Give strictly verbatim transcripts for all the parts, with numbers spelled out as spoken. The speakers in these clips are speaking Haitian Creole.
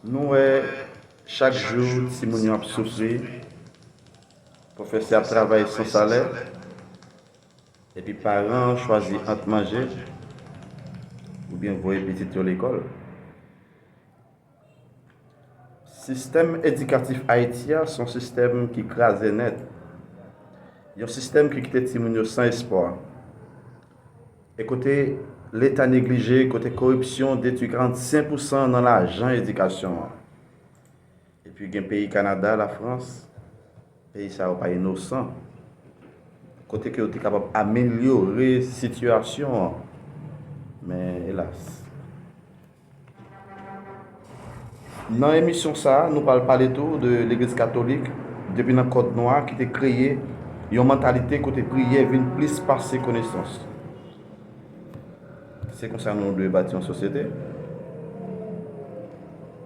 Nou wè chak jou timoun yo ap soufri, pwofesè ap travay san salè, epi paran an chwazi ant manje oubyen voye pitit yo lekòl. Sistèm edikatif Ayiti a se yon sistèm ki kraze nèt. Yon sistèm ki kite timoun yo san espwa. E kote Leta neglije, kote koripsyon detwi karannsenk pousan nan lajan edikasyon an. Epi gen peyi Kanada, Lafrans, peyi sa yo pa inosan. Kote ke yo te kapab amelyore sitiyasyon an. Men, elas. Nan emisyon sa a, nou pral pale tou de Legliz Katolik, depi nan Kòd Nwa, ki te kreye yon mantalite kote priyè vin plis pase konesans. Se konsa nou dwe bati yon sosyete.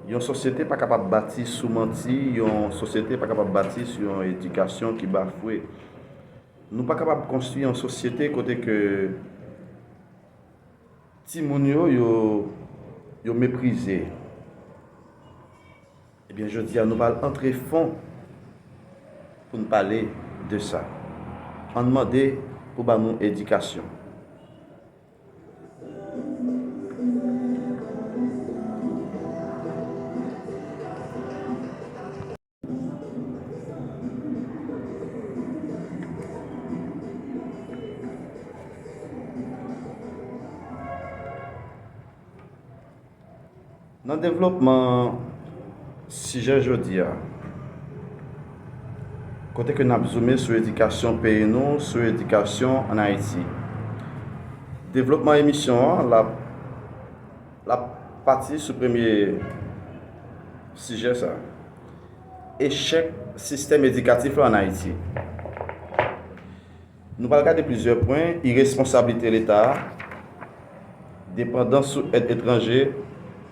Yon sosyete pa kapab bati sou manti, yon sosyete pa kapab bati sou yon edikasyon ki bafwe. Nou pa kapab konstwi yon sosyete kote ke timoun yo, yo, yo meprize. Ebyen, jodi a, nou pral antre fon pou n pale de sa. Ann mande pou ba nou edikasyon. Nan devlopman sijè jodi a, kote ke n ap zoume sou edikasyon peyi nou, sou edikasyon ann Ayiti. Devlopman emisyon an, l ap, l ap pati sou premye sijè sa. Echèk sistèm edikatif la ann Ayiti. Nou pral gade plizyè pwen: iresponsablite Leta a, depandans sou èd etranje,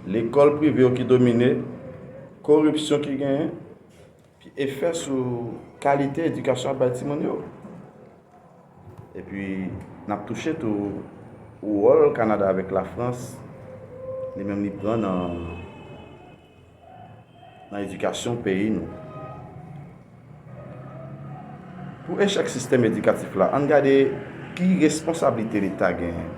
lekòl prive yo ki domine, koripsyon ki genyen, pi efè sou kalite edikasyon ap bay timoun yo. Epi, n ap touche tou wòl Kanada avèk Lafrans, li menm li pran nan nan edikasyon peyi nou. Pou echèk sistèm edikatif la, ann gade ki responsablite Leta genyen.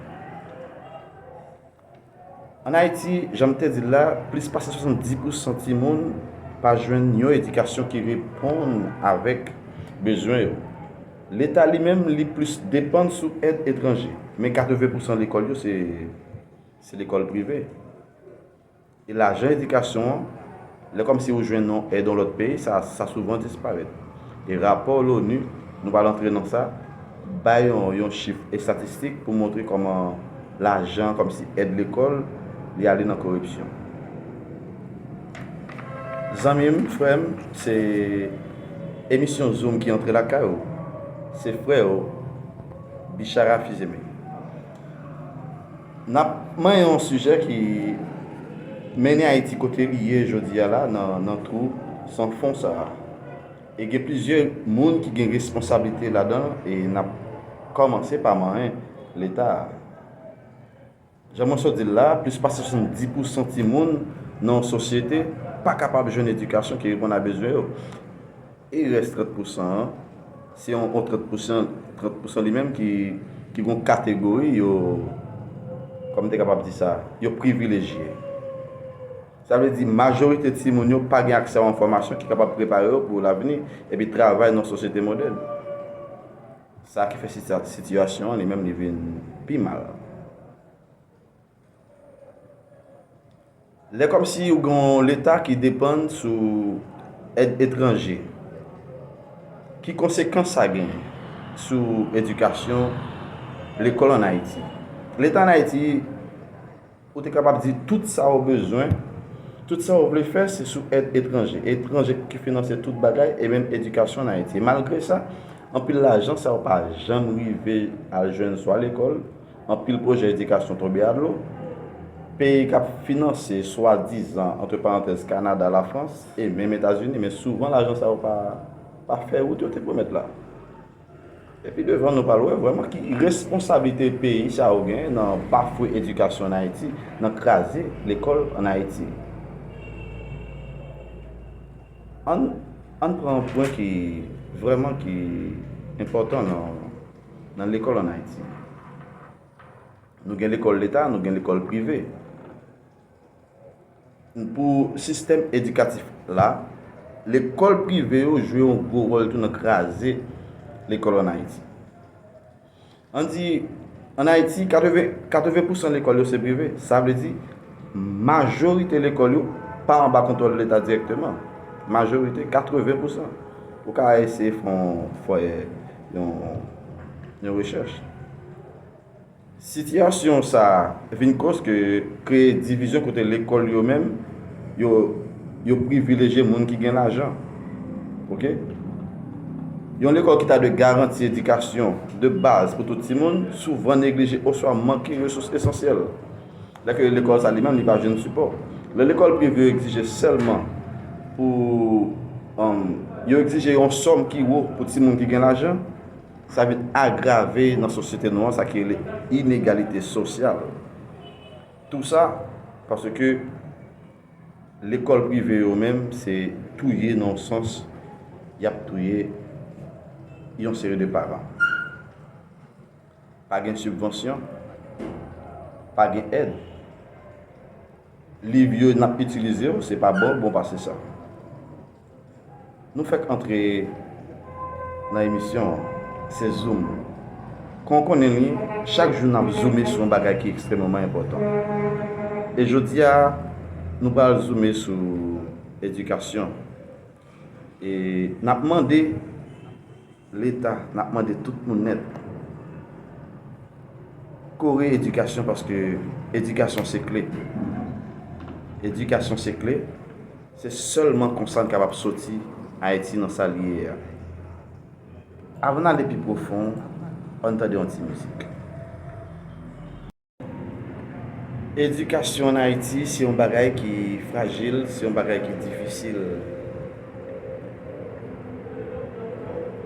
Ann Ayiti, jan m te di l la, plis pase swasanndis pousan timoun pa jwenn yon edikasyon ki reponn avèk bezwen yo. Leta li menm, li plis depann sou èd etranje, men katreven pousan lekòl yo se, se lekòl prive. E lajan edikasyon an, lè kòmsi ou jwenn yon èd yon lòt peyi, sa, sa souvan disparèt. E rapò l'ONU, nou pral antre nan sa, bay yon, yon chif estatistik pou montre kòman lajan, kòmsi èd lekòl, li ale nan koripsyon. Zanmi m, frè m, se emisyon Zoom ki antre lakay ou. Se frè w, Bichara Fils-Aimé. N ap manyen yon sijè ki mennen Ayiti kote li ye jodi a la, nan, nan twou san fon sa a. E gen plizyè moun ki gen responsablite ladan l, e n ap kòmanse pa manyen Leta a. Jan mwen sot di l la, plis pase swasanndis pousan timoun nan yon sosyete pa kapab jwenn edikasyon ki reponn a bezwen yo. E rès trant pousan an, se yon, yon trant pousan, trant pousan li menm ki, ki gon kategori yo, kòman m te kapab di sa, yo privilejye. Sa vle di, majorite timoun yo pa gen aksè a yon fòmasyon ki kapab prepare yo pou lavni epi travay nan yon sosyete modèn. Sa ki fè sitya-, sitiyasyon an li menm li vin pi mal. Lè kòmsi ou gen yon Leta ki depann sou èd etranje, ki konsekans sa gen sou edikasyon lekòl ann Ayiti? Leta ann Ayiti, ou te kapab di tout sa ou bezwen, tout sa ou vle fè, se sou èd etranje. Etranje ki finanse tout bagay, e menm edikasyon ann Ayiti. E malgre sa, anpil lajan sa yo pa janm rive al jwenn swa lekòl, anpil pwojè edikasyon tonbe adlo. Peyi k ap finanse, swadizan, antre parantèz, Kanada, Lafrans, e menm Etazini, men souvan lajan sa yo pa, pa fè wout yo te pwomèt la. Epi devan nou pral wè vrèman ki responsablite peyi sa yo gen nan bafwe edikasyon ann Ayiti, nan kraze lekòl ann Ayiti. Ann, ann pran yon pwen ki vrèman ki enpòtan nan, nan lekòl ann Ayiti. Nou gen lekòl leta, nou gen lekòl prive. Pou sistèm edikatif la, lekòl prive yo jwe yon gwo wòl tou nan kraze lekòl ann Ayiti. Ann di, ann Ayiti, katreven, katreven pousan lekòl yo se prive. Sa vle di, majorite lekòl yo pa anba kontwòl leta dirèkteman. Majorite, katreven pousan. Ou ka eseye fè yon, fè yon, yon rechèch. Sitiyasyon sa a vin koz ke kreye divizyon kote lekòl yo menm, yo, yo privilejye moun ki gen lajan. Oke? Yon lekòl ki ta dwe garanti edikasyon de baz pou tout timoun, souvan neglije oswa manke resous esansyèl. Lè ke lekòl sa li menm, li pa jwenn sipò. Lè lekòl prive yo egzije sèlman pou, um, yo egzije yon sòm ki wo pou timoun ki gen lajan, sa vin agrave nan sosyete nou an, sa ki rele inegalite sosyal. Tou sa, paske lekòl prive yo menm, se touye nan yon sans, y ap touye yon seri de paran. Pa gen sibvansyon, pa gen èd. Liv yo n ap itilize yo, se pa bon, bon pase sa. Nou fèk antre nan emisyon an, se Zoom. Kon w konnen li, chak jou n ap zoome sou yon bagay ki ekstrèmeman enpòtan. E jodi a, nou pral zoome sou edikasyon. E n ap mande Leta, n ap mande tout moun nèt, kore edikasyon, paske edikasyon se kle. Edikasyon se kle. Se sèlman konsa n kapab soti Ayiti nan sa l ye a. Avan n ale pi pwofon, ann tande yon ti mizik. Edikasyon ann Ayiti se yon bagay ki frajil, se yon bagay ki difisil.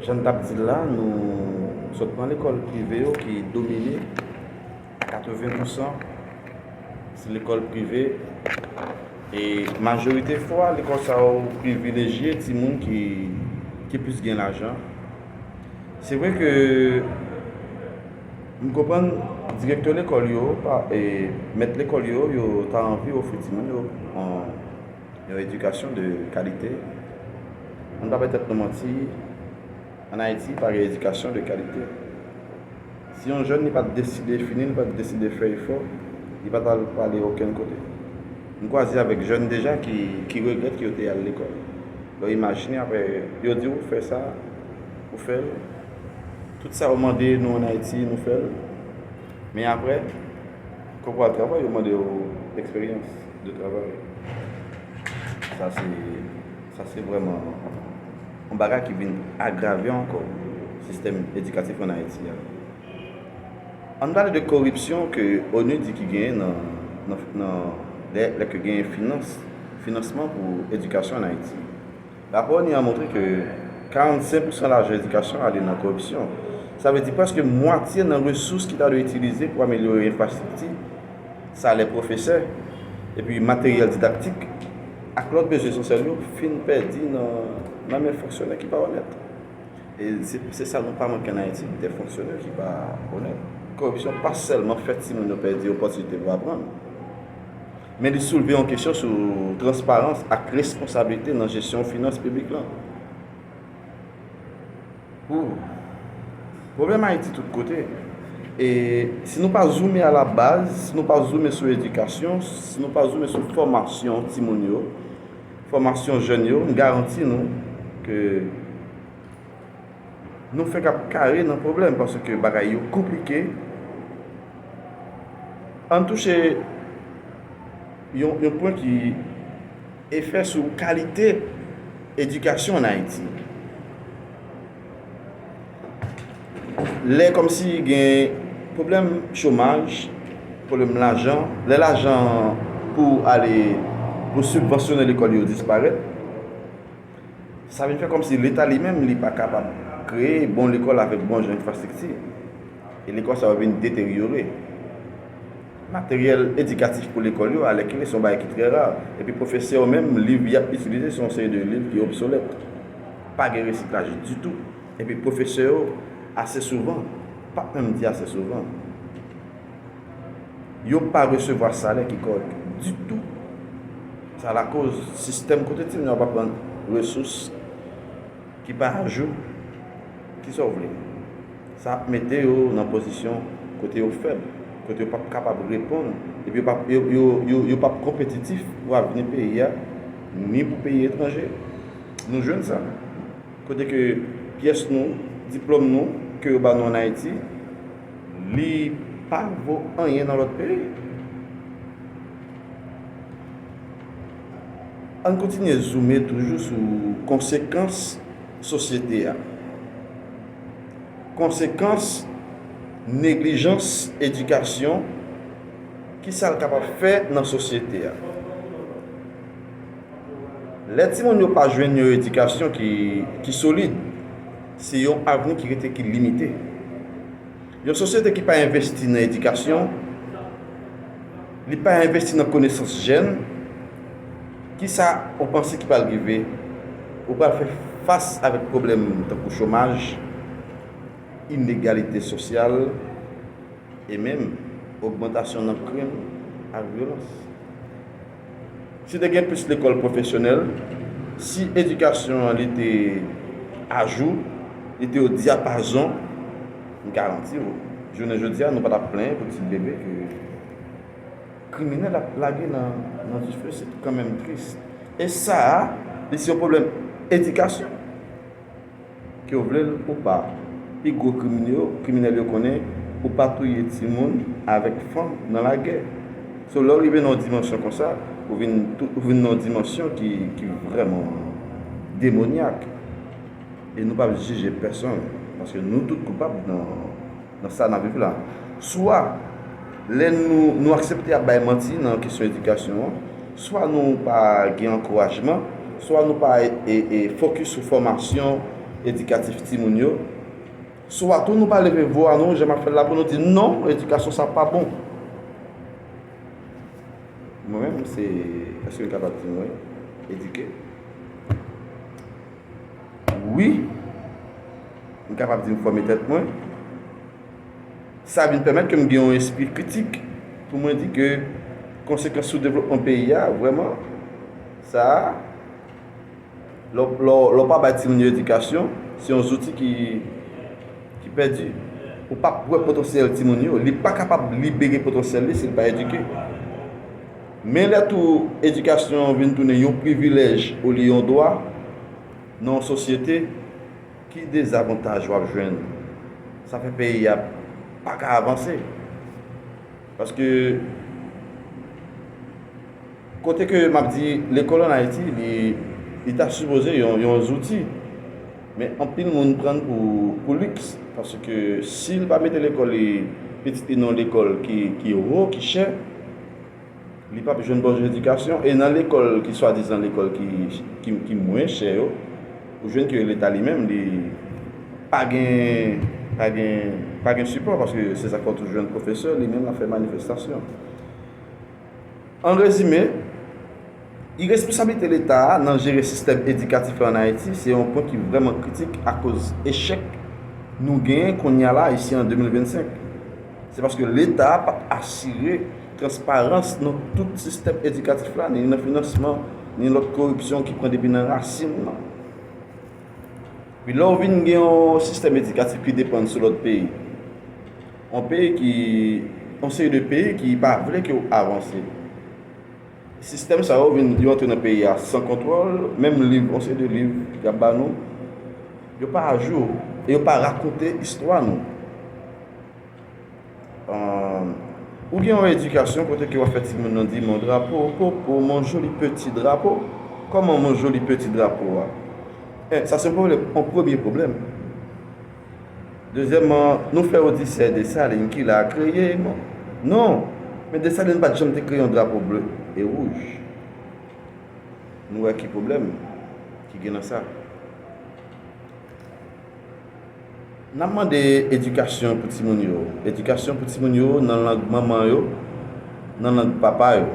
Jan n t ap di l la, nou sot pran lekòl prive yo ki domine a katreven pousan, se lekòl prive. E majorite fwa, lekòl sa yo privilejye timoun ki, ki plis gen lajan. Se vre ke m konprann direktè lekòl yo, pa, e, mèt lekòl yo, yo ta anvi ofri timoun yo yon, yon edikasyon de kalite. Ann pa bay tèt nou manti, ann Ayiti, pa gen edikasyon de kalite. Si yon jèn li pa t deside fini, li pa t deside fè efò, li pa t al prale okenn kote. M kwaze avèk jèn deja ki, ki regrèt ke yo te al lekòl. Donk, imajine apre, yo di w fè sa, ou fè l. Tout sa yo mande nou ann Ayiti, nou fè l. Men apre, kan w pral travay, yo mande w eksperyans de travay. Sa se, sa se vrèman yon bagay ki vin agrave ankò sistèm edikatif ann Ayiti a. Ann pale de koripsyon ke onu di ki genyen nan, nan, nan, lè, lè ke genyen finans, finansman pou edikasyon ann Ayiti. Rapò onu a montre ke karannsenk pousan lajan edikasyon ale nan koripsyon. Sa vle di prèske mwatye nan resous ki ta dwe itilize pou amelyore enfrastrikti, salè pwofesè, epi materyèl didaktik, ak lòt bezwen esansyèl yo fin pèdi nan, nan men fonksyonè ki pa onèt. E se, se sa nou pa manke ann Ayiti, de fonksyonè ki pa onèt. Koripsyon pa sèlman fè timoun yo pèdi opòtinite pou aprann, men li soulve yon kesyon sou transparans ak responsablite nan jesyon finans piblik lan. Ou, pwoblèm Ayiti tout kote. E si nou pa zoome a la baz, si nou pa zoome sou edikasyon, si nou pa zoome sou fòmasyon timoun yo, fòmasyon jèn yo, m garanti nou ke nou fenk ap kare nan pwoblèm, paske bagay yo konplike. Ann touche yon, yon pwen ki efè sou kalite edikasyon ann Ayiti. Lè kòmsi gen pwoblèm chomaj, pwoblèm lajan, lè lajan pou ale, pou sibvansyone lekòl yo disparèt, sa vin fè kòmsi Leta li menm, li pa kapab kreye bon lekòl avèk bon jan enfrastrikti. E lekòl sa yo vin deteryore. Materyèl edikatif pou lekòl yo, alèkile se yon bagay ki trè ra. Epi pwofesè yo menm, liv y ap itilize se yon seri de liv ki obsolèt. Pa gen resiklaj ditou. Epi pwofesè yo, ase souvan, p ap menm di ase souvan, yo pa resevwa salè ki kòrèk ditou. Sa lakoz sistèm kote timoun yo ap aprann resous ki pa ajou, kisa w vle? Sa ap mete yo nan pozisyon kote yo fèb, kote yo p ap kapab reponn, epi yo p ap, yo, yo, yo, yo p ap konpetitif pou avni peyi a, ni pou peyi etranje. Nou jwenn sa. Kote ke pyès nou, diplòm nou, ke yo ba nou ann Ayiti, li pa vo anyen nan lòt peyi. Ann kontinye zoume toujou sou konsekans sosyete a. Konsekans neglijans edikasyon, kisa l kapab fè nan sosyete a? Lè timoun yo pa jwenn yon edikasyon ki, ki solid, se yon avni ki rete ki limite. Yon sosyete ki pa envesti nan edikasyon, li pa envesti nan konesans jèn, kisa ou panse ki pral rive? Ou pral fè fas avèk pwoblèm tankou chomaj, inegalite sosyal, e menm ogmantasyon nan krim ak vyolans. Si te gen plis lekòl pwofesyonèl, si edikasyon an li te ajou, li te o dyapazon, m garanti w, jounen jodi a, nou pa t ap plenyen pou ti bebe ke kriminèl ap lage nan, nan dife, se kanmenm tris. E sa a, li se yon pwoblèm edikasyon. Ke w vle l ou pa, pi gwo kriminèl yo, kriminèl yo konnen ou pa touye timoun avèk fanm nan lagè. So, lè w rive nan yon dimansyon konsa, ou vin, tou- ou vin nan yon dimansyon ki, ki vrèman demonyak. E nou p ap jije pèsonn, paske nou tout koupab nan, nan sa n ap viv la. Swa, lè nou, nou aksepte ap bay manti nan kesyon edikasyon an, swa nou pa gen ankourajman, swa nou pa e, e, e fokis sou fòmasyon edikatif timoun yo, swa tou nou pa leve vwa nou, jan m ap fè l la, pou nou di non, edikasyon sa pa bon. Mwen menm, se, èske nou kapab di mwen edike? Wi, m kapab di m fòme tèt mwen. Sa vin pèmèt ke m gen yon espri kritik pou mwen di ke konsekans sou devlopman peyi a, vrèman, sa a, lè w, lè w, lè w pa bay timoun yo edikasyon, se yon zouti ki, ki pèdi. Ou p ap wè potansyèl timoun yo, li pa kapab libere potansyèl li si l pa edike. Men lè tou edikasyon vin tounen yon privilèj olye yon dwa nan yon sosyete, ki dezavantaj w ap jwenn? Sa fè peyi a pa ka avanse. Paske kote ke m ap di lekòl ann Ayiti, li, li ta sipoze yon, yon zouti. Men anpil moun pran l pou, pou liks. Paske si l pa mete lekòl li, pitit li nan yon lekòl ki, ki wo, ki chè, li p ap jwenn bon jan edikasyon. E nan lekòl ki swadizan lekòl ki, ki, ki mwen chè yo, ou jwenn ke Leta li menm, li pa gen, pa gen, pa gen sipò, paske se sa k fè w toujou jwenn pwofesè, li menm, l ap fè manifestasyon. An rezime, iresponsablite Leta a nan jere sistèm edikatif la ann Ayiti, se yon pwen ki vrèman kritik akoz echèk nou genyen kounye a la, isi an de mil vennsenk. Se paske Leta a pa t asire transparans nan tout sistèm edikatif la, ni nan finansman, ni lòt koripsyon ki pran depi nan rasin nan. Epi lè w vin gen yon sistèm edikatif ki depann sou lòt peyi, yon peyi ki, yon seri de peyi ki pa vle ke w avanse. Sistèm sa yo vin, yo antre nan peyi a san kontwòl, menm liv, yon seri de liv y ap ba nou, yo pa ajou, e yo pa rakonte istwa nou. Ahn, ou gen yon edikasyon kote ke w ap fè timoun nan di mon drapeau, popo, mon joli petit drapeau. Kòman mon joli petit drapeau a? Eh, sa se yon pwoblèm, yon premye pwoblèm. Dezyèmman, nou fè yo di sè Desalin ki la kreye, bon. Non, men Desalin pa t janm te kreye yon drapo ble e wouj. Nou wè ki pwoblèm ki gen nan sa. N ap mande edikasyon pou timoun yo. Edikasyon pou timoun yo nan lang manman yo. nan lang papa yo.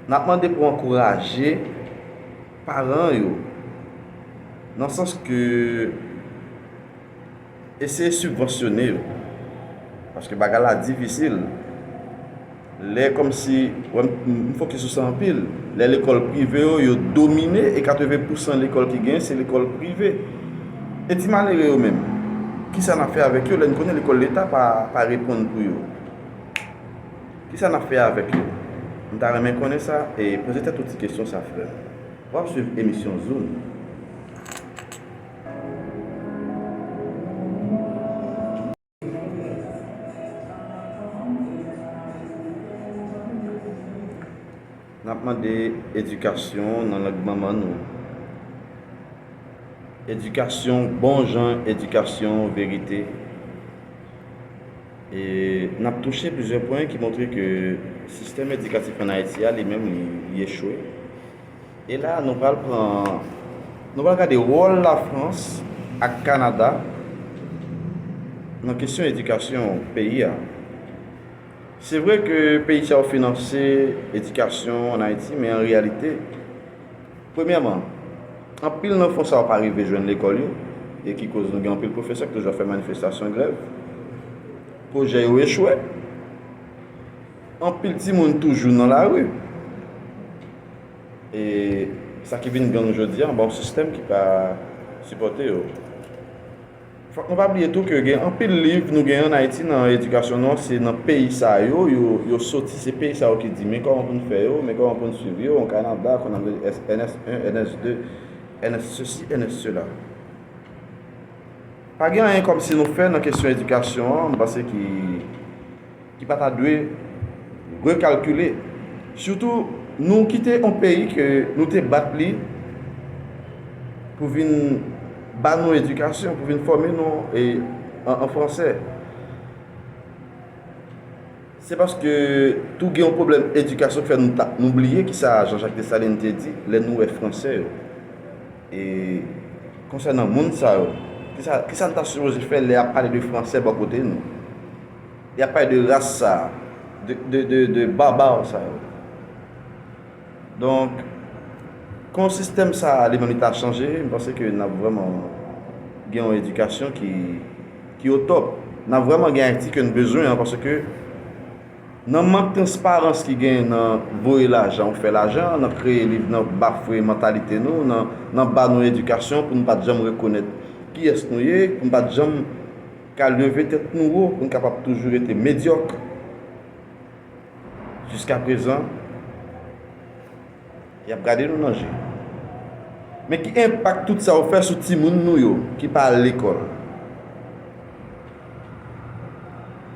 N ap mande pou ankouraje paran yo, nan sans ke eseye sibvansyone yo. Paske bagay la difisil. Lè kòmsi, wè, m, m fokis sou sa anpil. Lè lekòl prive yo, yo domine e katreven pousan lekòl ki genyen, se lekòl prive. E ti malere yo menm, kisa n ap fè avèk yo lè n konnen lekòl leta pa, pa reponn pou yo? Kisa n ap fè avèk yo? M ta renmen konnen sa, e poze tèt ou ti kesyon sa, frè m. W ap swiv emisyon Zoom. N ap mande edikasyon nan lang manman nou. Edikasyon, bon jan edikasyon, verite. E n ap touche plizyè pwen ki montre ke sistèm edikatif ann Ayiti a, li menm, li, li echwe. E la, nou pral pran, nou pral gade wòl Lafrans ak Kanada nan kesyon edikasyon peyi a. Se vre ke peyi sa yo finanse edikasyon ann Ayiti, men an reyalite, premyèman, anpil nan fon sa yo pa rive jwenn lekòl yo, e ki koz nou gen anpil pwofesè ki toujou ap fè manifestasyon, grèv. Pwojè yo echwe. Anpil timoun toujou nan lari. E sa ki vin gang jodi a, anba yon sistèm ki pa sipòte yo. Fòk nou pa bliye tou ke gen anpil liv nou genyen ann Ayiti nan edikasyon nou an, se nan peyi sa yo, yo, yo soti, se peyi sa yo ki di, men kòman pou n fè yo, men kòman pou n swiv yo, an Kanada, konn ap rele N S en, N S de, N S sesi, N S sela. Pa gen anyen kòmsi nou fè nan kesyon edikasyon an, m panse ki ki pa ta dwe rekalkile. Sitou, nou kite yon peyi ke nou te bat li pou vin ba nou edikasyon, pou vin fòme nou e, an, an fransè. Se paske tou gen yon pwoblèm edikasyon ki fè nou ta, nou bliye kisa Jean-Jacques Dessalines te di lè nou wè fransè yo. E konsènan moun sa yo, kisa, kisa n ta sipoze fè lè y ap pale de fransè bò kote nou? Y ap pale de ras sa a, de, de, de, de baba sa yo. Donk, kon sistèm sa a, li menm li ta chanje, m panse ke n ap vrèman gen yon edikasyon ki, ki o top. N ap vrèman gen Ayiti ke n bezwen an, paske nan mank transparans ki gen nan voye lajan ou fè lajan, nan kreye liv, nan bafwe mantalite nou, nan, nan ba nou edikasyon pou n pa t janm rekonèt kiyès nou ye, pou n pa t janm ka leve tèt nou wo, pou n kapab toujou rete medyòk. Jiskaprezan, y ap gade nou nan je. Men ki enpak tout sa yo fè sou timoun nou yo ki pa al lekòl?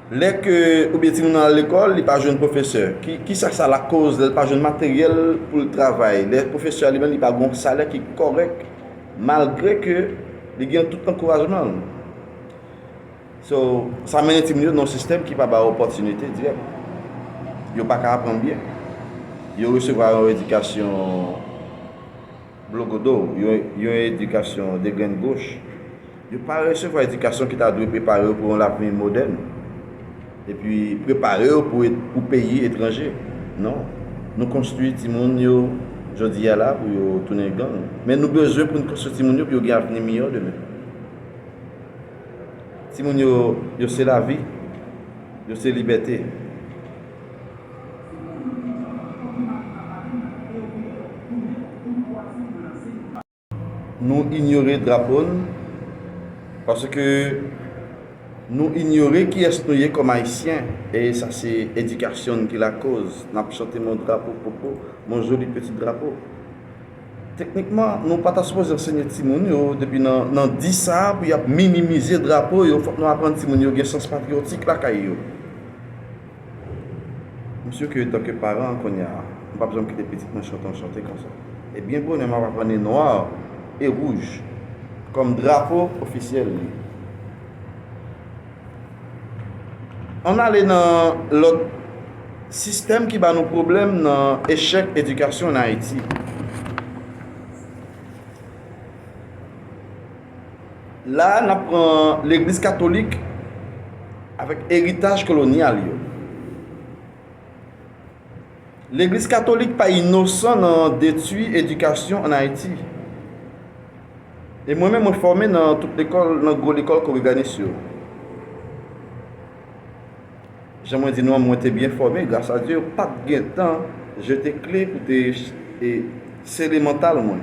Lè ke, oubyen timoun nan al lekòl, li pa jwenn pwofesè. Ki, kisa sa lakoz lè l pa jwenn materyèl pou l travay? Lè pwofesè a li menm li pa gen yon salè ki kòrèk, malgre ke li gen tout ankourajman l. So, sa mennen timoun yo nan yon sistèm ki pa ba yo opòtinite dirèk. Yo pa ka aprann byen. Yo resevwa yon edikasyon blogodo, yon, yon edikasyon degrenn goch. Yo pa resevwa edikasyon ki ta dwe prepare yo pou yon lavni modèn. Epi prepare yo pou, pou peyi etranje. Non. Nou konstwi timoun yo jodi a la pou yo tounen gang. Men nou bezwen pou n konstwi timoun yo pou yo gen avni miyò demen. Timoun yo, yo se lavi, yo se libète. Nou inyore drapo n, paske nou inyore kiyès nou ye kòm Ayisyen, e sa se edikasyon n ki lakoz. N ap chante mon drapo popo, mon joli petit drapeau. Teknikman, nou pa ta sipoze ansenye timoun yo depi nan, nan di sa a pou y ap minimize drapo yo. Fòk nou aprann timoun yo gen sans patriyotik lakay yo. M si ke, antanke paran, kounye a, m p ap janm kite pitit mwen chante yon chante konsa. E byen bonè, m ap aprann li nwa e wouj kòm drapo ofisyèl li. Ann ale nan lòt sistèm ki ba nou pwoblèm nan echèk edikasyon ann Ayiti. La, n ap pran legliz katolik avèk eritaj kolonyal yo. Legliz katolik pa inosan nan detwi edikasyon ann Ayiti. E mwen menm, mwen fòme nan tout lekòl, nan gwo lekòl kongreganis yo. Jan mwen di nou an, mwen te byen fòme, gras a Dye, yo pa t gen tan jete kle pou te e, sele mantal mwen.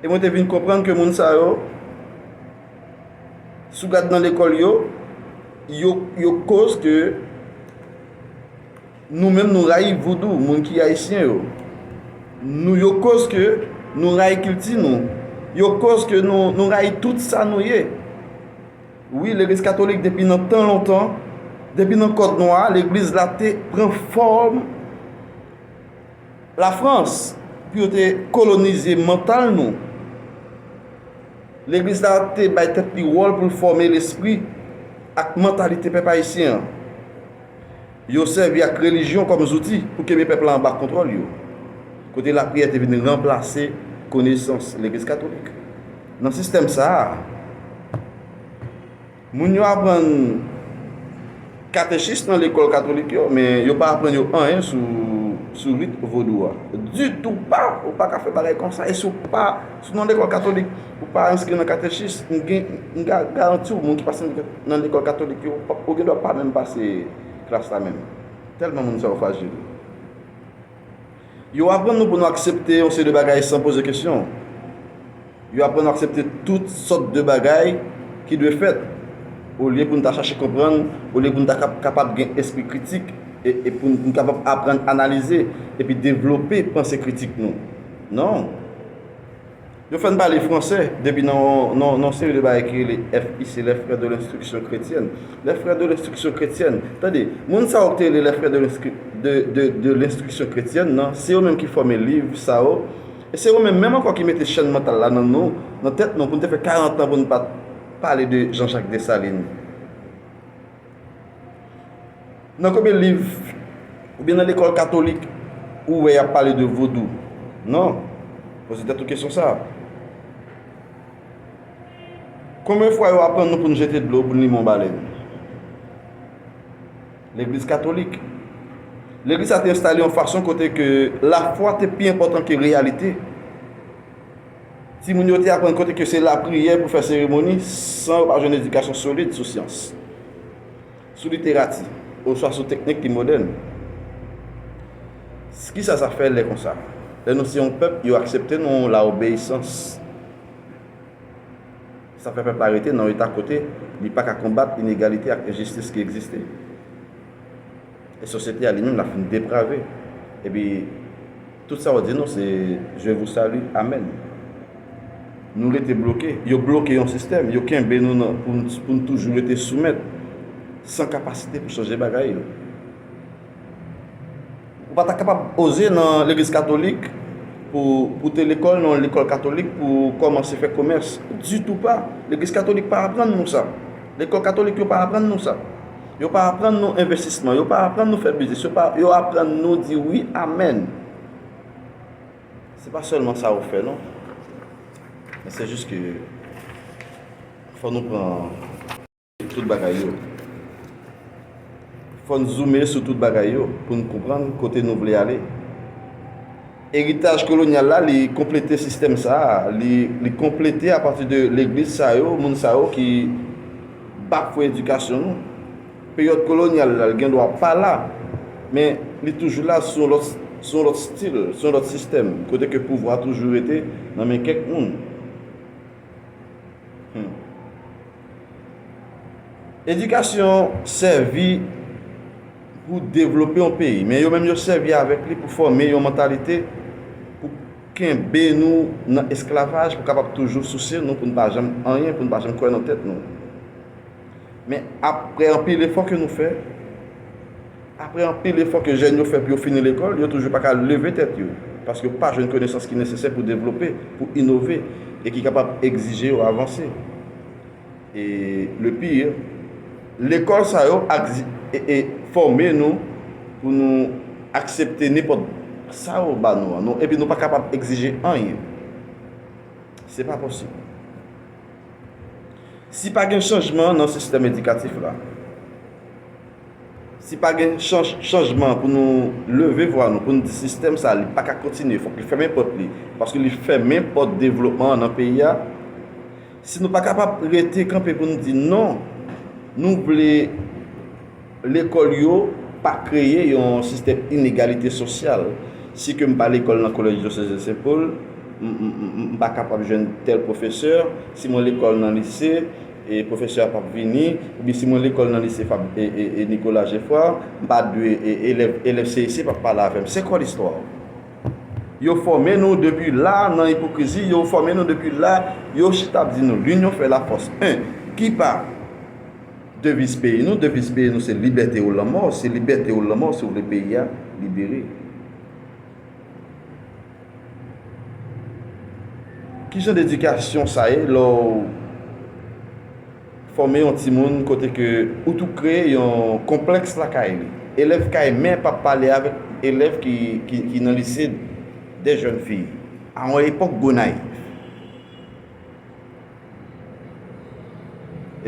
E mwen te vin konprann ke moun sa yo, si w gad nan lekòl yo, yo, yo koz ke nou menm nou rayi vodou, moun ki ayisyen yo. Nou, yo koz ke nou rayi kilti nou. Yo koz ke nou, nou rayi tout sa nou ye. Wi, legliz katolik depi nan tan lontan, depi nan kòd nwa, legliz la te pran fòm Lafrans pou yo te kolonize mantal nou. Legliz la te bay tèt li wòl pou l fòme lespri ak mantalite pèp ayisyen an. Yo sèvi ak relijyon kòm zouti pou kenbe pèp la anba kontwòl yo, kote lapriyè te vin ranplase konesans legliz katolik. Nan sistèm sa a, moun yo aprann katechis nan lekòl katolik yo, men yo pa aprann yo anyen sou, sou rit vodou a. Ditou pa, ou pa ka fè bagay konsa. E si w pa, si w nan lekòl katolik, ou pa enskri nan katechis, m gen, m ga-, garanti w, moun ki pase nan lekòl katolik yo, ou gendwa pa menm pase klas la menm. Tèlman moun sa yo frajil. Yo aprann nou pou nou aksepte yon seri de bagay san poze kesyon. Yo aprann nou aksepte tout sòt de bagay ki dwe fèt, olye pou n ta chache konprann, olye pou n ta kap-, kapab gen espri kritik, e, e pou n kapab aprann analize, epi devlope panse kritik nou. Non. Yo fè n pale fransè depi nan, nan, nan seri de bagay ki rele F I C, les Frères de l'Instruction Chrétienne. Les Frères de l'Instruction Chrétienne. Tande, moun sa yo ki te rele les Frères de l'Instru-, de, de, de l'Instruction Chrétienne nan, se yo menm ki fòme liv sa yo. E se yo menm, menm ankò ki mete chèn mantal la nan nou, nan tèt nou, pou n te fè karant an pou n pa t pale de Jean-Jacques Dessalines. Nan konbyen liv, oubyen nan lekòl katolik, ou wè y ap pale de vodou? Non. Poze tèt ou kesyon sa a. Konbyen fwa yo aprann nou pou n jete dlo, pou n limen yon balèn? Legliz katolik. Legliz sa te enstale yon fason kote ke lafwa te pi enpòtan ke reyalite. Timoun yo te aprann kote ke se lapriyè pou fè seremoni san yo pa jwenn edikasyon solid sou syans, sou literati, oswa sou teknik ki modèn. Kisa sa fè lè konsa? Lè nou se yon pèp, yo aksepte nou la obeyisans. Sa fè pèp la rete nan yon eta kote li pa ka konbat inegalite ak enjistis ki egziste. E sosyete a li menm la fin deprave. Epi, tout sa yo di nou se je vous salue, amen. Nou rete bloke. Yo bloke yon sistèm. Yo kenbe nou nan, pou n, pou n toujou rete soumèt, san kapasite pou chanje bagay yo. Ou pa ta kapab oze nan legliz katolik pou, pou te lekòl, nan lekòl katolik pou kòmanse fè komès. Ditou pa. Legliz katolik pa aprann nou sa. Lekòl katolik yo pa aprann nou sa. Yo pa aprann nou envestisman. Yo pa aprann nou fè biznis. Yo pa, yo aprann nou di wi, amèn. Se pa sèlman sa yo fè, non. Men se jis ke fò nou pran tout bagay yo. Fò n zoume sou tout bagay yo pou n konprann kote nou vle ale. Eritaj kolonyal la, li konplete sistèm sa a, li, li konplete apati de legliz sa yo, moun sa yo ki bafwe edikasyon nou. Peryòd kolonyal la, l gen dwa pa la, men li toujou la sou yon lòt, sou yon lòt stil, sou yon lòt sistèm, kote ke pouvwa toujou rete nan men kèk moun. Hmm. Edikasyon sèvi pou devlope yon peyi, men yo menm yo sèvi avèk li pou fòme yon mantalite pou kenbe nou nan esklavaj, pou kapab toujou souse nou, pou n pa janm anyen, pou n pa janm kwè nan tèt nou. Men apre anpil efò ke nou fè, apre anpil efò ke jèn yo fè pou yo fini lekòl, yo toujou pa ka leve tèt yo, paske yo pa jwenn konesans ki nesesè pou devlope, pou inove, e ki kapab egzije yo avanse. E le pire, lekòl sa yo akzi-, e, e fòme nou pou nou aksepte nenpòt sa yo ba nou an, nou, epi nou pa kapab egzije anyen. Se pa posib. Si pa gen chanjman nan sistèm edikatif la, Si pa gen chanj, chanjman pou nou leve vwa nou, pou nou di sistèm sa, li pa ka kontinye, fòk li fèmen pòt li, paske li fèmen pòt devlopman an nan peyi a. Si nou pa kapab rete kanpe pou nou di non, nou vle lekòl yo pa kreye yon sistèm inegalite sosyal. Si ke m pa lekòl nan kolèj dyosèz de Senpol, m, m, m, m pa kapab jwenn tèl pwofesè. Si mwen lekòl nan lise, e pwofesè a p ap vini, oubyen si mwen lekòl nan lise Fab, e, e, e Nicolas Geffrard, m pa dwe, e, elèv, elèv C I C p ap pale avè m. C'est quoi l'histoire? Yo fòme nou depi la nan ipokrizi, yo fòme nou depi la, yo chita ap di nou l'union fait la force. En, ki pa deviz peyi nou? Deviz peyi nou se libète ou lanmò, se libète ou lanmò si w vle peyi a libere. Ki jan de edikasyon sa ye lè w fòme yon timoun kote ke ou tou kreye yon konplèks lakay li? Elèv Kaymen p ap pale avèk elèv ki, ki, ki nan lise dè jèn fi a yon epòk Gonayiv.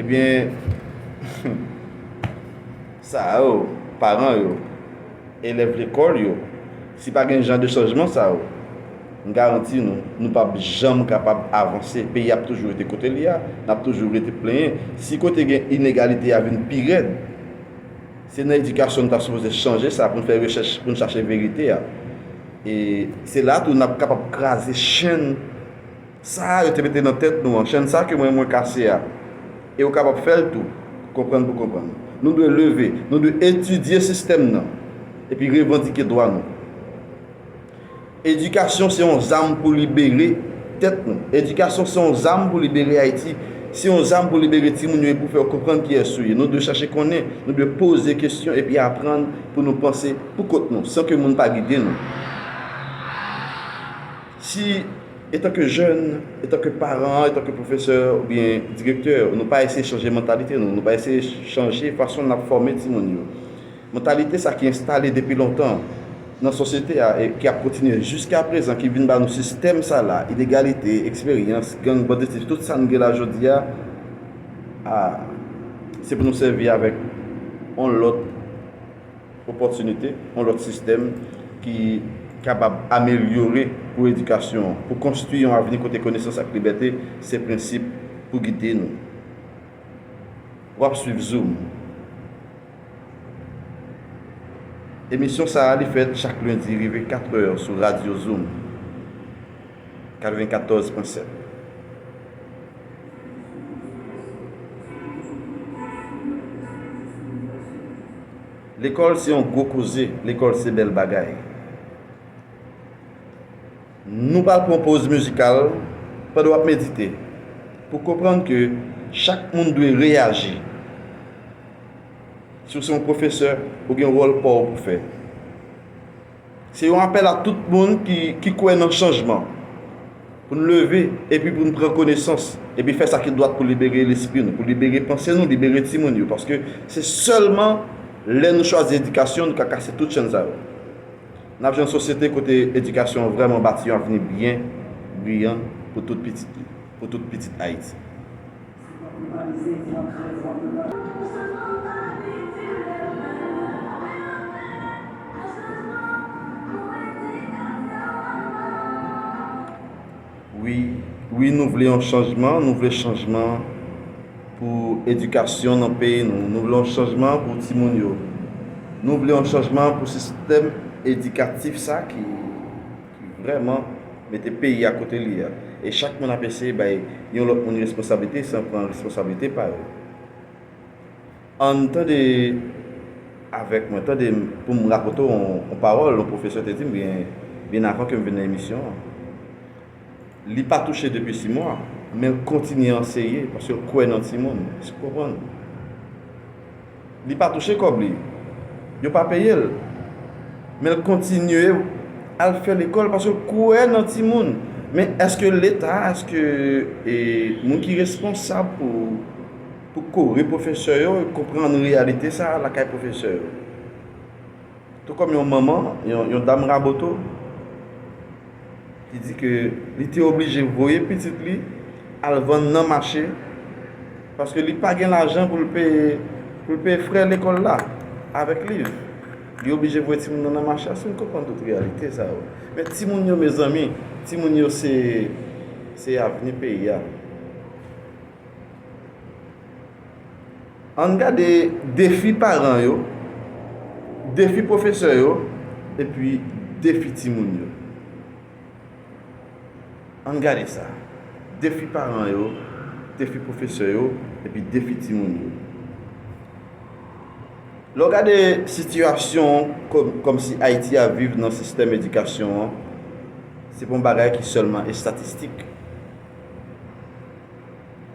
Ebyen, sa yo, paran yo, elèv lekòl yo, si pa gen jan de chanjman sa yo, m garanti nou, nou p ap janm kapab avanse. Peyi a ap toujou rete kote li a, n ap toujou rete plenyen. Si kote gen inegalite a vin pi rèd, se nan edikasyon nou ta sipoze chanje sa pou n fè rechèch, pou n chache verite a. E se la tou n ap kapab kraze chenn sa yo te mete nan tèt nou an, chenn sa ke mwen, mwen kase a, e ou kapab fè l tou, konprann pou konprann. Nou dwe leve, nou dwe etidye sistèm nan, epi revandike dwa nou. Edikasyon se yon zam pou libere tèt nou. Edikasyon se yon zam pou libere Ayiti. Se yon zam pou libere timoun yo e pou fè yo konprann kiyès ou ye. Nou dwe chache konnen, nou dwe poze kesyon epi aprann pou nou panse pou kont nou, san ke moun pa gide nou. Si, etanke jèn, etanke paran, etanke pwofesè oubyen direktè, nou pa eseye chanje mantalite nou, nou pa eseye chanje fason n ap fòme timoun yo. Mantalite sa ki enstale depi lontan nan sosyete a e ki ap kontinye jiska prezan, ki vin ba nou sistèm sa la, inegalite, eksperyans, gang, banditis, tout sa n gen la jodi a, a, se pou nou sèvi avèk yon lòt opòtinite, yon lòt sistèm ki kapab amelyore pou edikasyon an, pou konstwi yon avni kote konesans ak libète se prensip pou gide nou. W ap swiv Zoom. Emisyon sa a, li fèt chak lendi rive katrè sou Radyo Zoom, katrevennkatòz pwen sèt. Lekòl se yon gwo koze, lekòl se bèl bagay. Nou pral pran poz mizikal pandan w ap medite, pou konprann ke chak moun dwe reyaji. Si w se yon pwofesè, ou gen wòl pa w pou fè. Se yon apèl a tout moun ki, ki kwè nan chanjman, pou n leve epi pou n pran konesans, epi fè sa ki dwat pou libere lespri nou, pou libere panse nou, libere timoun yo, paske se sèlman lè nou chwazi edikasyon nou ka kase tout chenn sa yo. N ap jwenn yon sosyete kote edikasyon an vrèman bati yon avni byen briyan pou tout pitit li, pou tout pitit Ayiti. Wi, wi, nou vle yon chanjman, nou vle chanjman pou edikasyon nan peyi nou. Nou vle yon chanjman pou timoun yo. Nou vle yon chanjman pou sistèm edikatif sa ki, ki vrèman mete peyi a kote li a. E chak moun ap eseye bay yon lòt moun responsablite san pran responsablite pa yo. Ann tande avèk mwen, tande m, pou m rakonte w yon, yon pawòl yon pwofesè te di m byen, byen avan ke m vin nan emisyon an. Li pa touche depi sis mwa, men l kontinye anseye paske l kwè nan timoun. Èske w konprann? Li pa touche kòb li. Yo pa peye l. Men l kontinye al fè lekòl paske l kwè nan timoun. Men èske Leta, èske, e, moun ki responsab pou, pou kore pwofesè yo konprann reyalite sa a lakay pwofesè yo? Tou kòm yon manman, yon, yon dam raboto, ki di ke li te oblije voye pitit li al vann nan mache, paske li pa gen lajan pou l peye, pou l peye frè lekòl la. avèk liv. Li oblije voye timoun nan nan mache a, si n konprann tout reyalite sa yo. Men timoun yo, mezanmi, timoun yo se, se avni peyi a. Ann gade defi paran yo, defi pwofesè yo, epi defi timoun yo. Ann gade sa. Defi paran yo, defi pwofesè yo, epi defi timoun yo. Lè w gade sitiyasyon kòm, kòmsi Ayiti ap viv nan sistèm edikasyon an, se pa yon bagay ki sèlman estatistik.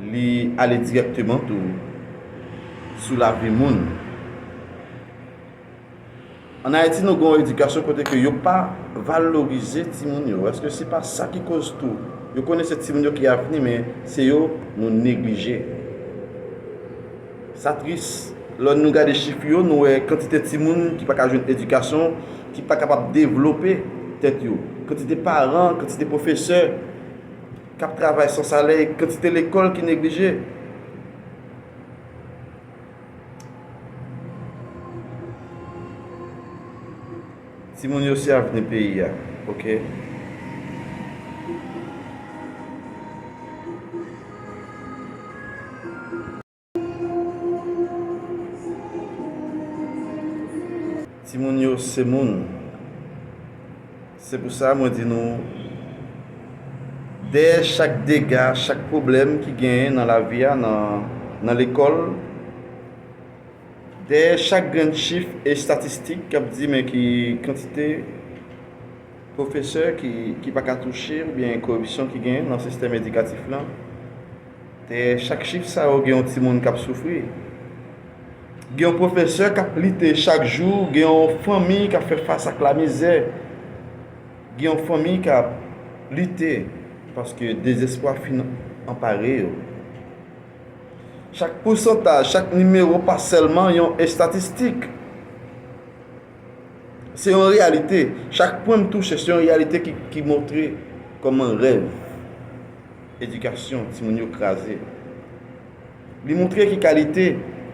Li ale dirèkteman tou sou lavi moun. Ann Ayiti, nou gen yon edikasyon kote ke yo pa valorize timoun yo. Èske se pa sa ki koz tou? Yo konnen se timoun yo ki avni, men se yo nou neglije. Sa tris. Lè nou gade chif yo, nou wè kantite timoun ki pa ka jwenn edikasyon, ki pa kapab devlope tèt yo. Kantite paran, kantite pwofesè k ap travay san salè, kantite lekòl ki neglije. Timoun yo se avni peyi a, oke? Timoun yo se moun. Se pou sa mwen di nou, dèyè chak dega, chak pwoblèm ki genyen nan lavi a, nan, nan lekòl, dèyè chak grenn chif estatistik k ap di men ki kantite pwofesè ki, ki pa ka touche oubyen koripsyon ki genyen nan sistèm edikatif lan, dèyè chak chif sa yo gen yon timoun k ap soufri. Gen yon pwofesè k ap lite chak jou, gen yon fanmi k ap fè fas ak lamizè, gen yon fanmi k ap lite paske dezespwa fin anpare yo. Chak pousantaj, chak nimewo pa sèlman yon estatistik. Se yon reyalite. Chak pwen m touche, se yon reyalite ki, ki montre kòman rèv edikasyon timoun yo kraze. Li montre ki kalite